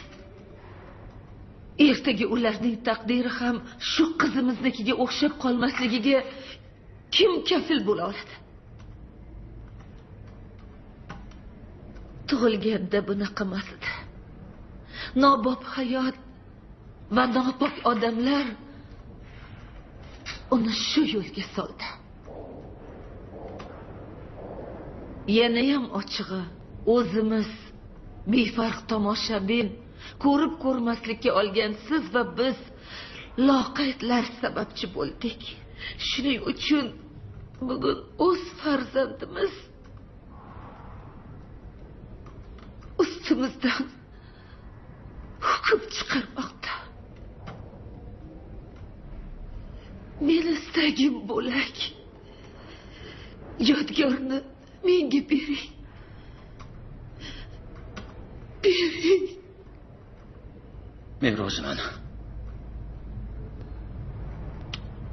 Ertaga ularning taqdiri ham shu qizimiznikiga o'xshab qolmasligiga kim kafil bo'la oladi? Tug'ilganda bunaqa emas edi. Nobop hayot va nopok odamlar uni shu yo'lga soldi. Yanayam ochig'i, o'zimiz befarq tomoshabin, ko'rib ko'rmaslikka olgan siz va biz loqaydlar sababchi bo'ldik. Shuning uchun bugun o'z farzandimiz ustimizdan hukm chiqarmoqda. Meni istagim bo'lak. Yodgorni menga bering. Bering. Men roziman.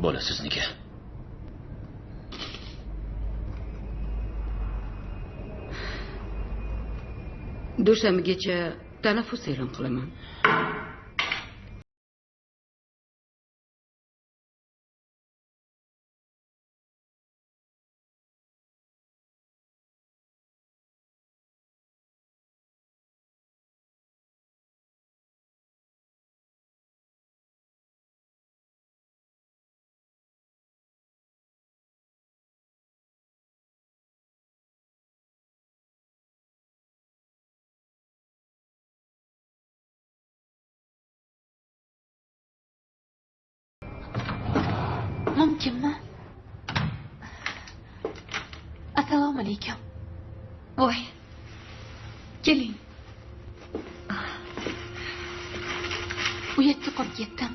Bola sizniki. Dushanbagacha tanaffus e'lon qilaman. Mumkinmi? Assalomu alaykum. Voy. Keling. Uyatga qolib ketdim.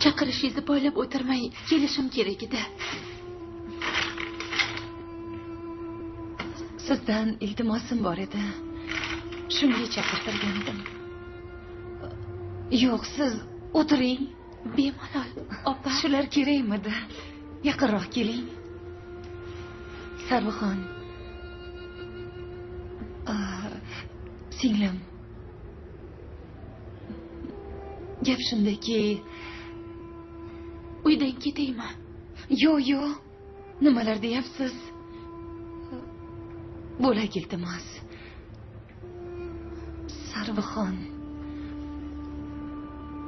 Chaqirishingizni poylab o'tirmay kelishim kerak edi. Sizdan iltimosim bor edi. Shunga chaqirtirgan edim. Yo'q, siz o'tiring. Bemalol, opa. Shular kerakmidi? Yaqinroq keling. Sarvixon. Singlim. Gap shundaki, uydan ketaymi? Yo'q, yo'q. Nimalar deyapsiz? Bo'lak iltimos. Sarvixon.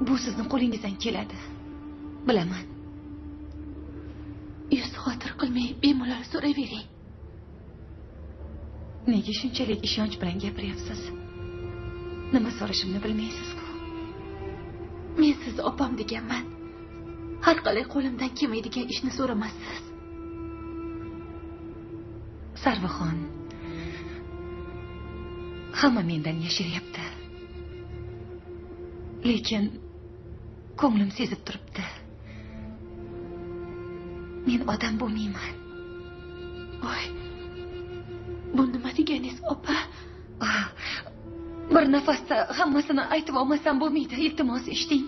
Bu sizni qo'lingizdan keladi. Bilaman. Yuz xavotir qilmay, bemalol so'rayvering. Nega shunchalik ishonch bilan gapiryapsiz? Nima so'rashimni bilmaysiz-ku. Men sizni opam deganman. Har qalay qo'limdan kelmaydigan ishni so'ramassiz. Sarvixon. Hamma mendan yashiryapti. Lekin ko'nglim sezib turibdi. Men odam bo'lmayman. Voy. Bu nima deganingiz, opa? Bir nafasda hammasini aytib olmasam bo'lmaydi. Iltimos eshiting.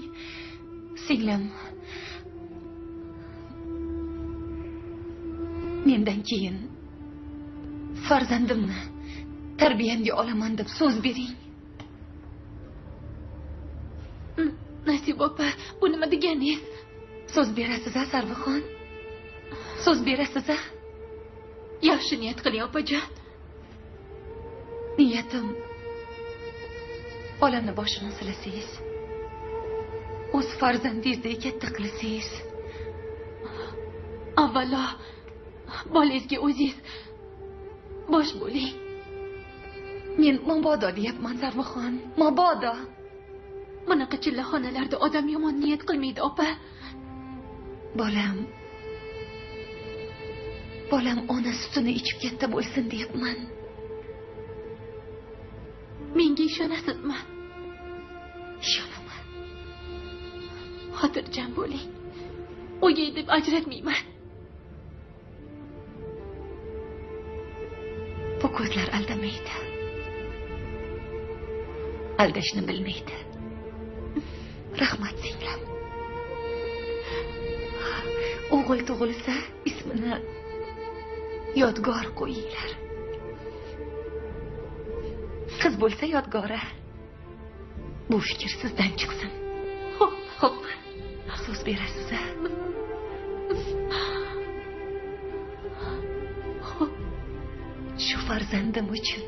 Singlim. Mendan keyin farzandimni tarbiyamga olaman deb so'z bering. Nasib opa, bu nima deganingiz? So'z berasiz-a, Sarvixon? So'z berasiz-a? Yaxshi niyat qiling, opajon. Niyatim bolamni boshini silasangiz, o'z farzandingizdek katta qilsangiz. Avvalo bolangizga o'zingiz bosh bo'ling. Men mabodo deyapman, Sarvixon, mabodo. Bunaqa chillaxonalarda odam yomon niyat qilmaydi, opa. Bolam ona sutini ichib katta bo'lsin deyapman. Menga ishonasizmi? Ishonaman. Xotirjam bo'ling. O'gay deb ajratmayman. Bu ko'zlar aldamaydi. Aldashni bilmaydi. Rahmat singlim. O'g'il tug'ilsa ismini Yodgor qo'yinglar. Qiz bo'lsa Yodgora. Bu fikr sizdan chiqsin. Xo'p, xo'p. So'z berasiz. Shu farzandim uchun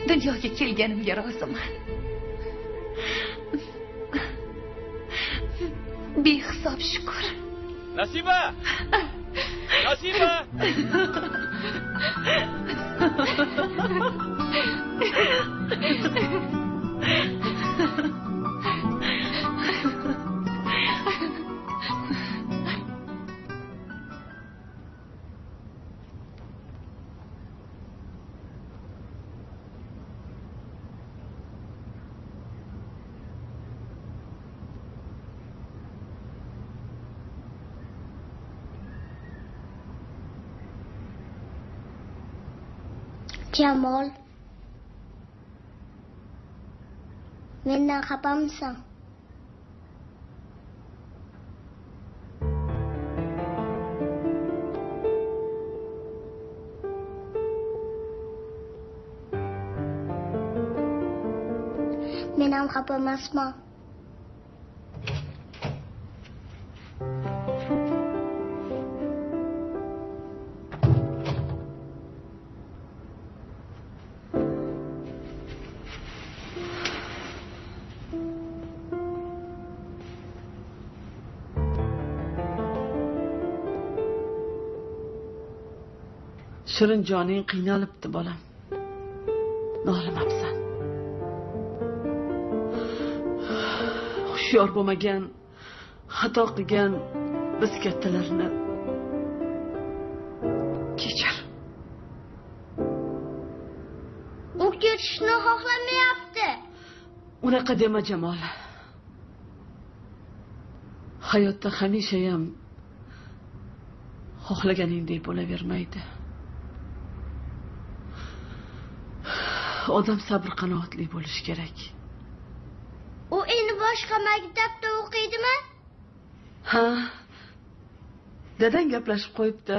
dunyoga kelganimga roziman. Behisob shukr. Nasiba! Nasiba! Jamol, mendan xafamisan? Men ham xafa emasman. Shirin joning qiynalibdi bolam. Nolimabsan. Hushyor bo'lmagan, xato qilgan biz kattalarni kechir. U ketishni xohlamayapti. Unaqa dema Jamol. Hayotda hamisha ham xohlaganingdek bo'lavermaydi. Odam sabr qanoatli bo'lishi kerak. U endi boshqa maktabda o'qiydimi? Ha. Dadang gaplashib qo'yibdi.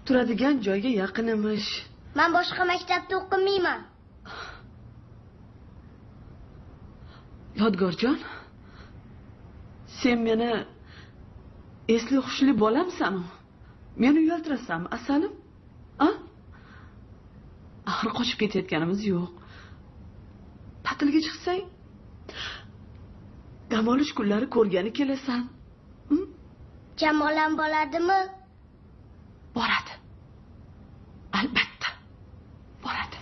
Turadigan joyga yaqin emish. Men boshqa maktabda o'qimayman. Yodgorjon, sen meni esli hushli bolamsan. Meni uyaltirasanmi, asalim? A? Axir qochib ketayotganimiz yo'q. Ta'tilga chiqsang, dam olish kunlari ko'rgani kelasan. Jamol ham boradimi? Boradi. Albatta. Boradi.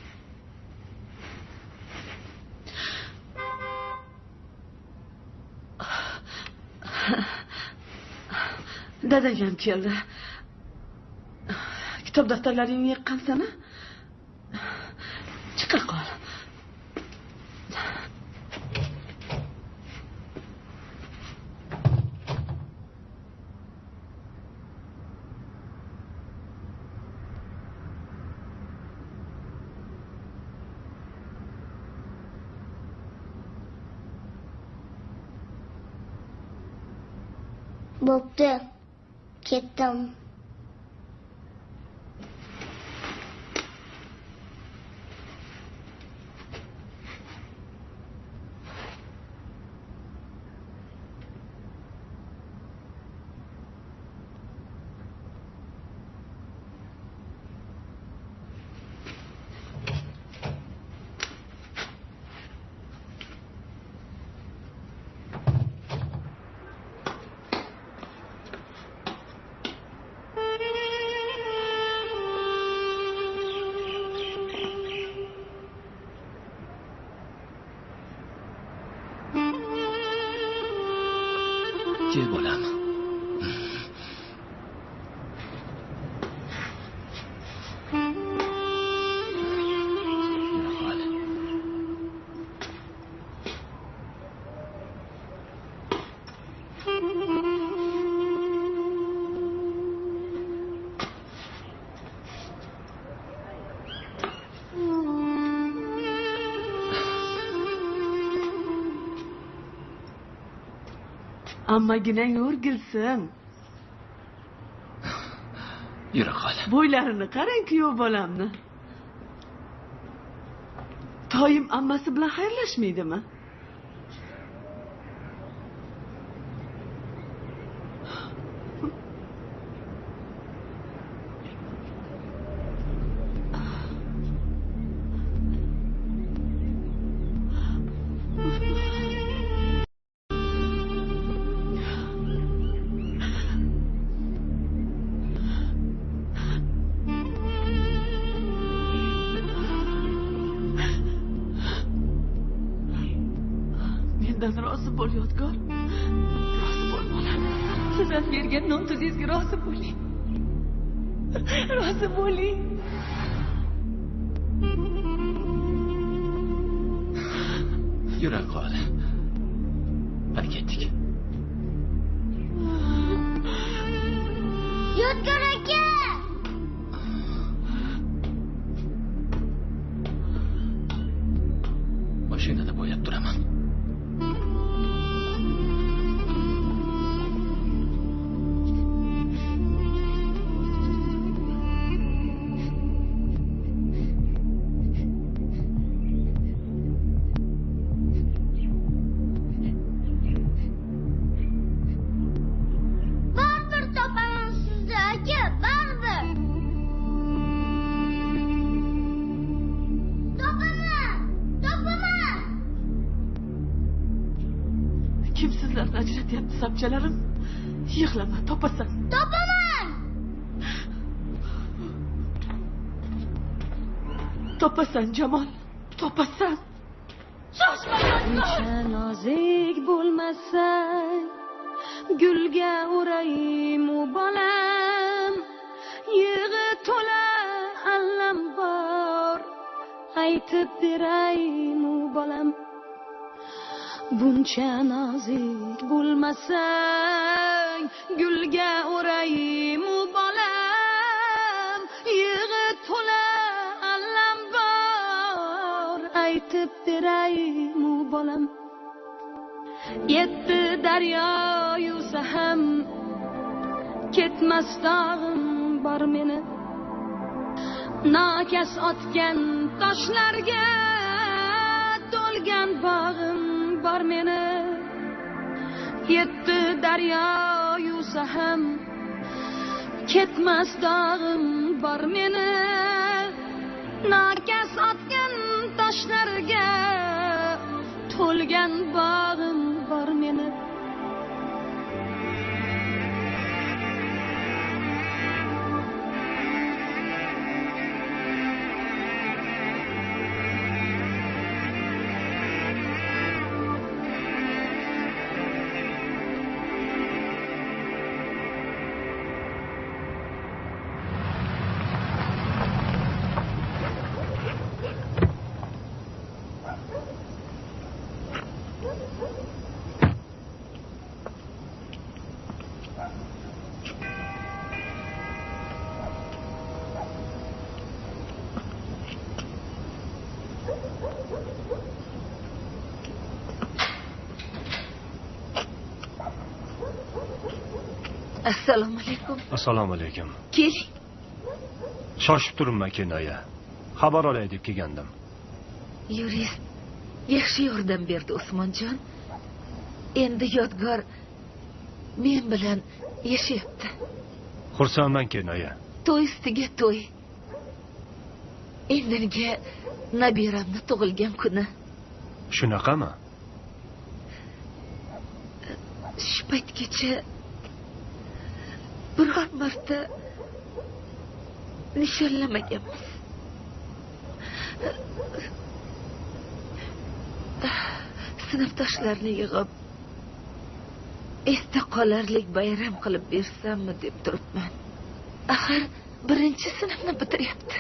Dadang ham keldi. Kitob daftarlaringni yiqqansan-a? Chiqa qol. Bo'pti. Ketdim. Kel bolam. Yura qol. Ammaginang o'rgilsin. Yura qol. Bo'ylarini qarang kuyov bolamni. Toyim ammasi bilan xayrlashmaydimi? Rozi bo'l Yodgor. Rozi bo'l bolam. Sizlar bergan non tuzingizga rozi bo'ling. Rozi bo'ling. Yura qol. Hadi ketdik. Yodgor aka! Mashinada bo'yab turaman. Kim sizlarni ajratyapti, sapchalarim? Yig'lama, topasan. Topaman! Topasan, Jamol, topasan. Shoshma, Yodgor! Nozik bo'lmasang, gulga o'raymu bolam. Yig'i to'la allam bor, aytib beraymu bolam. Buncha nozik bo'lmasang, gulga o'raymu bolam. Yig'i to'la allam bor, aytib beraymu bolam. Yetti daryo yuvsa ham, ketmas dog'im bor meni. Nokas otgan toshlarga to'lgan bog'im bor meni. Yetti daryo yuvsa ham, ketmas dog'im bor meni. Nokas otgan toshlarga to'lgan bog'im bor meni. Assalomu alaykum. Assalomu alaykum. Keling. Shoshib turibman kinoya. Xabar olay deb kelgandim. Yurist yaxshi yordam berdi Usmonjon. Endi Yodgor men bilan yashayapti. Xursandman kinoya. To'y ustiga to'y. Endinga nabiramni tug'ilgan kuni. Shunaqami? Shu paytgacha biror marta nishonlamaganmiz. Sinfdoshlarni yig'ib esda qolarlik bayram qilib bersammi deb turibman. Axir birinchi sinfni bitiryapti.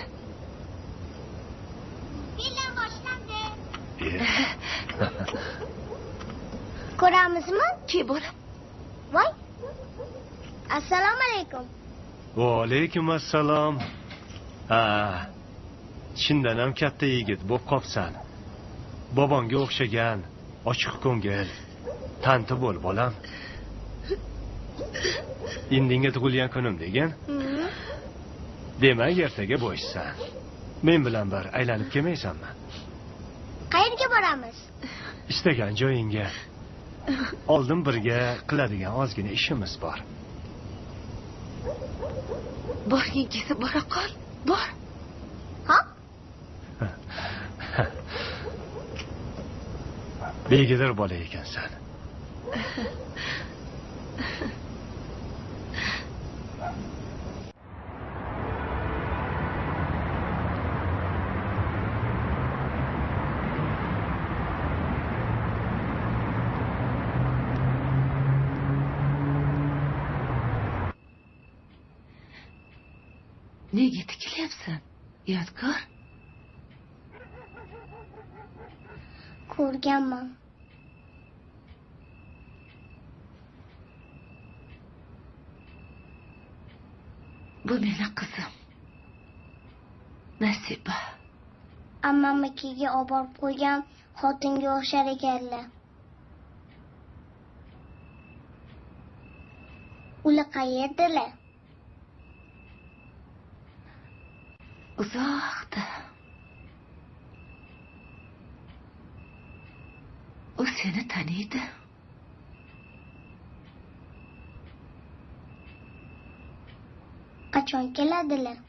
Film boshlandi. Ko'ramizmi? Ke bolam. Voy. Assalomu alaykum. Va alaykum assalom. Ha, chindan ham katta yigit bo'lib qopsan. Bobongga o'xshagan, ochiq ko'ngil, tanti bo'l bolam. Indinga tug'ilgan kunim degan. Demak, ertaga bo'shsan. Men bilan bir aylanib kelmaysanmi? Qayerga boramiz? Istagan joyingga. Oldin birga qiladigan ozgina ishimiz bor. Borging kelsa bora qol, bor. Ha? Begidir bola ekansan. Nega tikilyapsan, Yodgor? Ko'rganman. Bu meni qizim. Nasiba. Ammamnikiga oborib qo'ygan xotinga o'xshar ekanlar. Ular qayerdalar? Uzoqda. U seni taniydi. Qachon keladilar?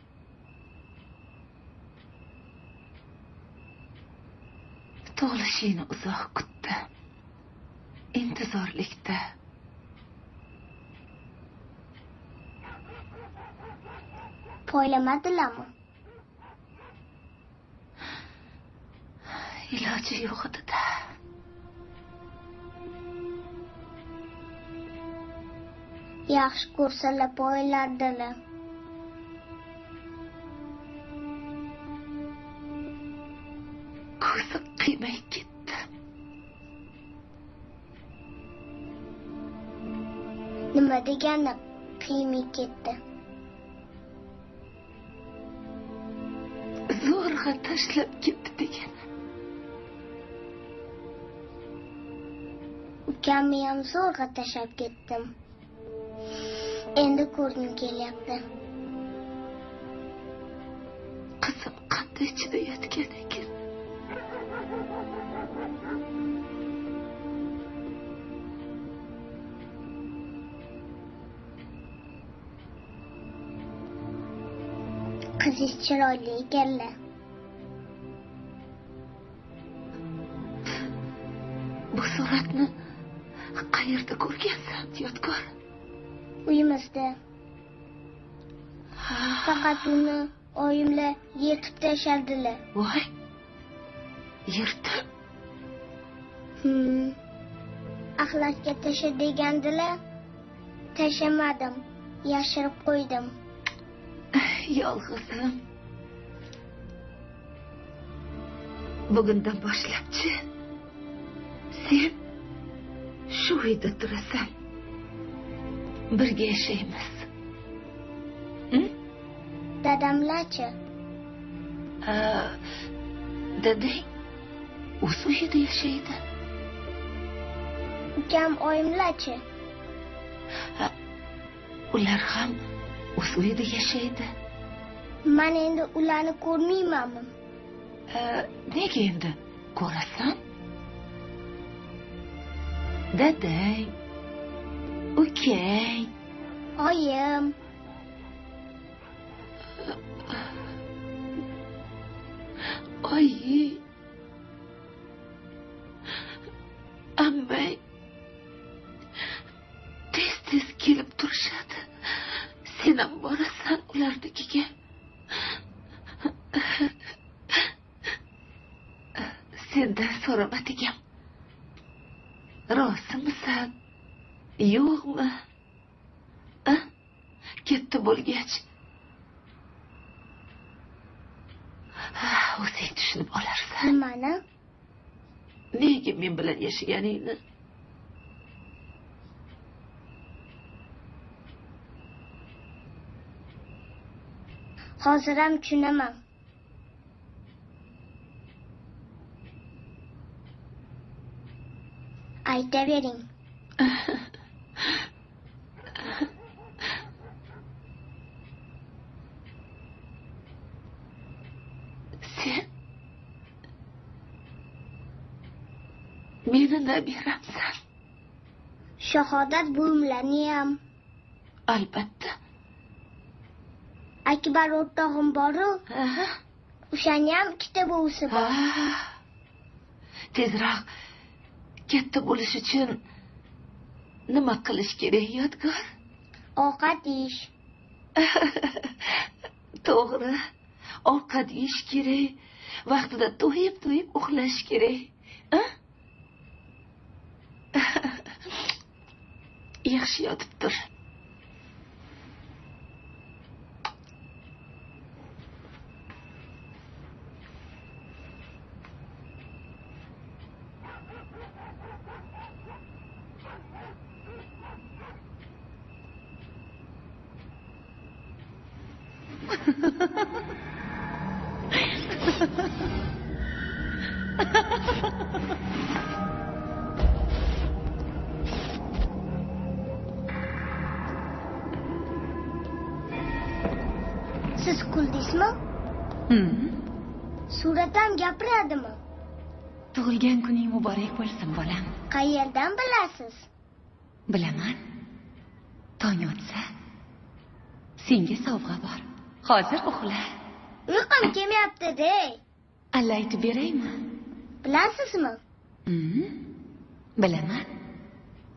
Tug'ilishingni uzoq kutdi. Intizorlikda. Poylamadilarmi? Iloji yo'q edi-da. Yaxshi ko'rsalar poylardilar. Ko'zi qiymay ketdi. Nima degani qiymay ketdi? Zo'rg'a tashlab ketdi degani. Ukamni ham zo'rg'a tashlab ketdim. Endi ko'rgim kelyapti. Qizim qanday chidayotgan ekan? Qizingiz chiroyli ekanlar. Bu suratni qayerda ko'rgansan, Yodgor? Uyimizda. Faqat uni oyimlar yirtib tashladilar. Voy! Yirtib? Axlatga tasha degandilar. Tashamadim, yashirib qo'ydim. Yolg'izim. Bugundan boshlabchi sen shu uyda turasan. Birga yashaymiz. Dadamlarchi? Dadang o'z uyida yashaydi. Ukam oyimlarchi? Ular ham o'z uyida yashaydi. Men endi ularni ko'rmaymanmi? Nega endi ko'rasan? Dadang, ukang, oyim. Oyi, ammang tez-tez kelib turishadi. Sen ham borasan ularnikiga. Sendan so'ramadigam. Rozimisan, yo'qmi? Ketdi bo'lgach. O'zing tushunib olarsan. Nimani? Nega men bilan yashaganingni? Hozir ham tushunaman. Aytavering. Meni nabiramsan. Shahodat buvimlarni ham. Albatta. Akbar o'rtog'im bor-u. O'shani ham ikkita buvisi bor. Tezroq katta bo'lish uchun nima qilish kerak, Yodgor? Ovqat yeyish. To'g'ri. Ovqat yeyish kerak. Vaqtida to'yib-to'yib uxlash kerak. Yaxshi yotib tur. Siz kuldingizmi? Surat ham gapiradimi? Tug'ilgan kuning muborak bo'lsin, bolam. Qayerdan bilasiz? Bilaman. Tong otsa senga sovg'a bor. Hozir uxla. Uyqum kelmayapti-da. Alla aytib beraymi? Bilasizmi? Bilaman.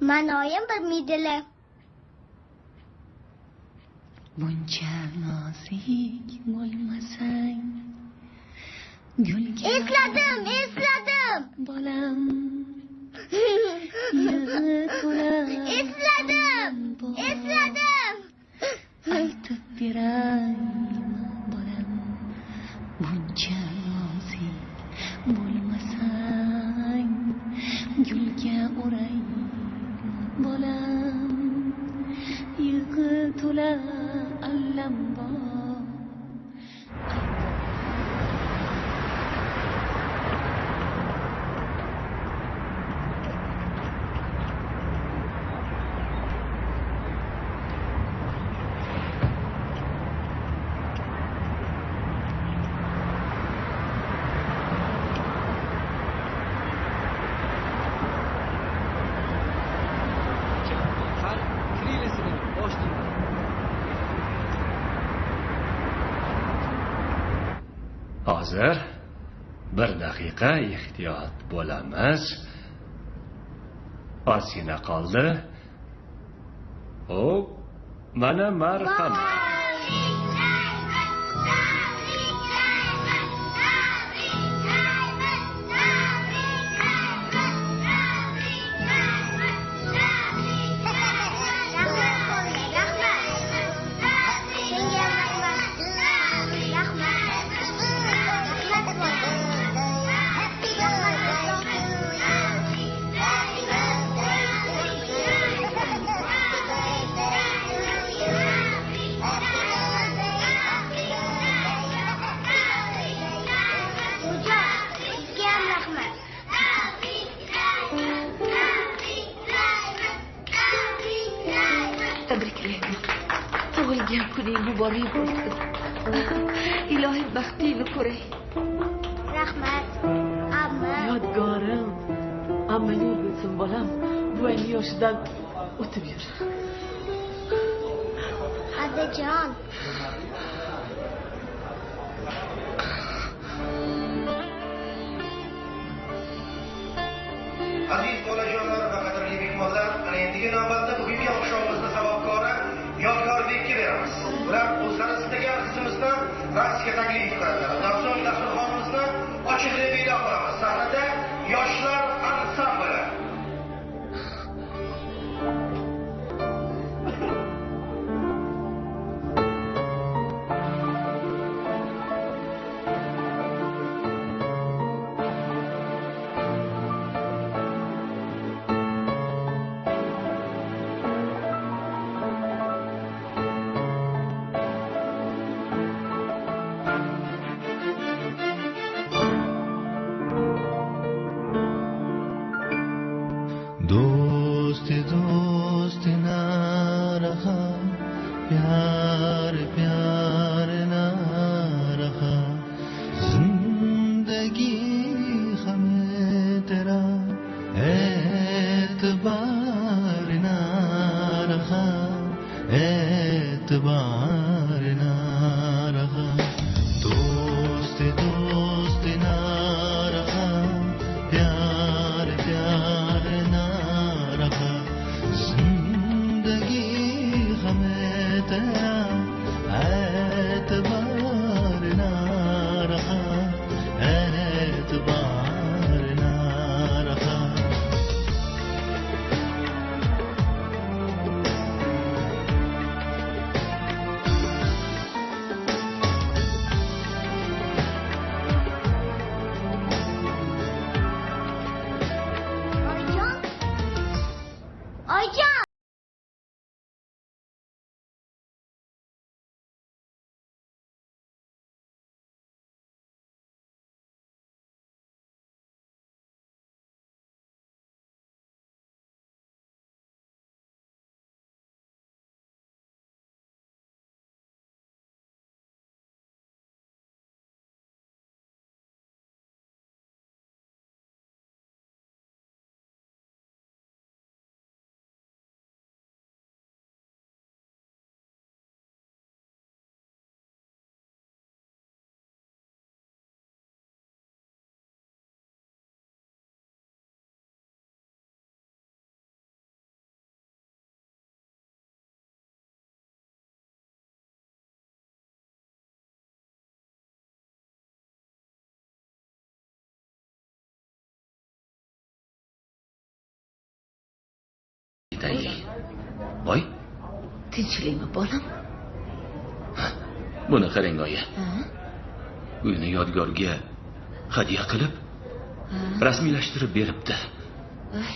Mani oyim bilmaydilar. Buncha nozik bo'lmasang, gulga Esladim, esladim. Bolam. Esladim, esladim. Aytib beraymi, bolam? Buncha nozik bo'lmasang, gulga o'ray bolam. Yig'i to'la allam bor. Hozir bir daqiqa ehtiyot bo'lamiz. Ozgina qoldi. Hop, mana marhamat. Tabriklayman. Tug'ilgan kuning muborak bo'lsin. Ilohim baxtingni ko'ray. Rahmat, amma. Yodgorim, amma yo'l bo'lsin bolam. Buvangni yoshidan o'tib yur. Adajon. Aziz bolajonlar va qadrli mehmonlar, ana endigi navbatda bugungi oqshomimizni sababkori Yodgorbekka beramiz. Ular o'zlari istagan qizimizni raqsga taklif qiladilar. Undan so'ng dasturxonimizni ochiq deb e'lon qilamiz. Sahnada yoshlar ansambli. दोस्त दोस्त ना रहा, प्यार प्यार ना रहा, जिंदगी हमें तेरा एतबार ना रहा, एतबार ना रहा, दोस्त दोस्त ना रहा, प्यार प्यार ना रहा, जिंदगी हमें तेरा एतबार ना रहा, एतबार ना रहा। Oyijon, oyijon. Voy, Tinchlikmi bolam? buni qarang oyi. Uyni Yodgorga hadya qilib, rasmiylashtirib beribdi. Ay.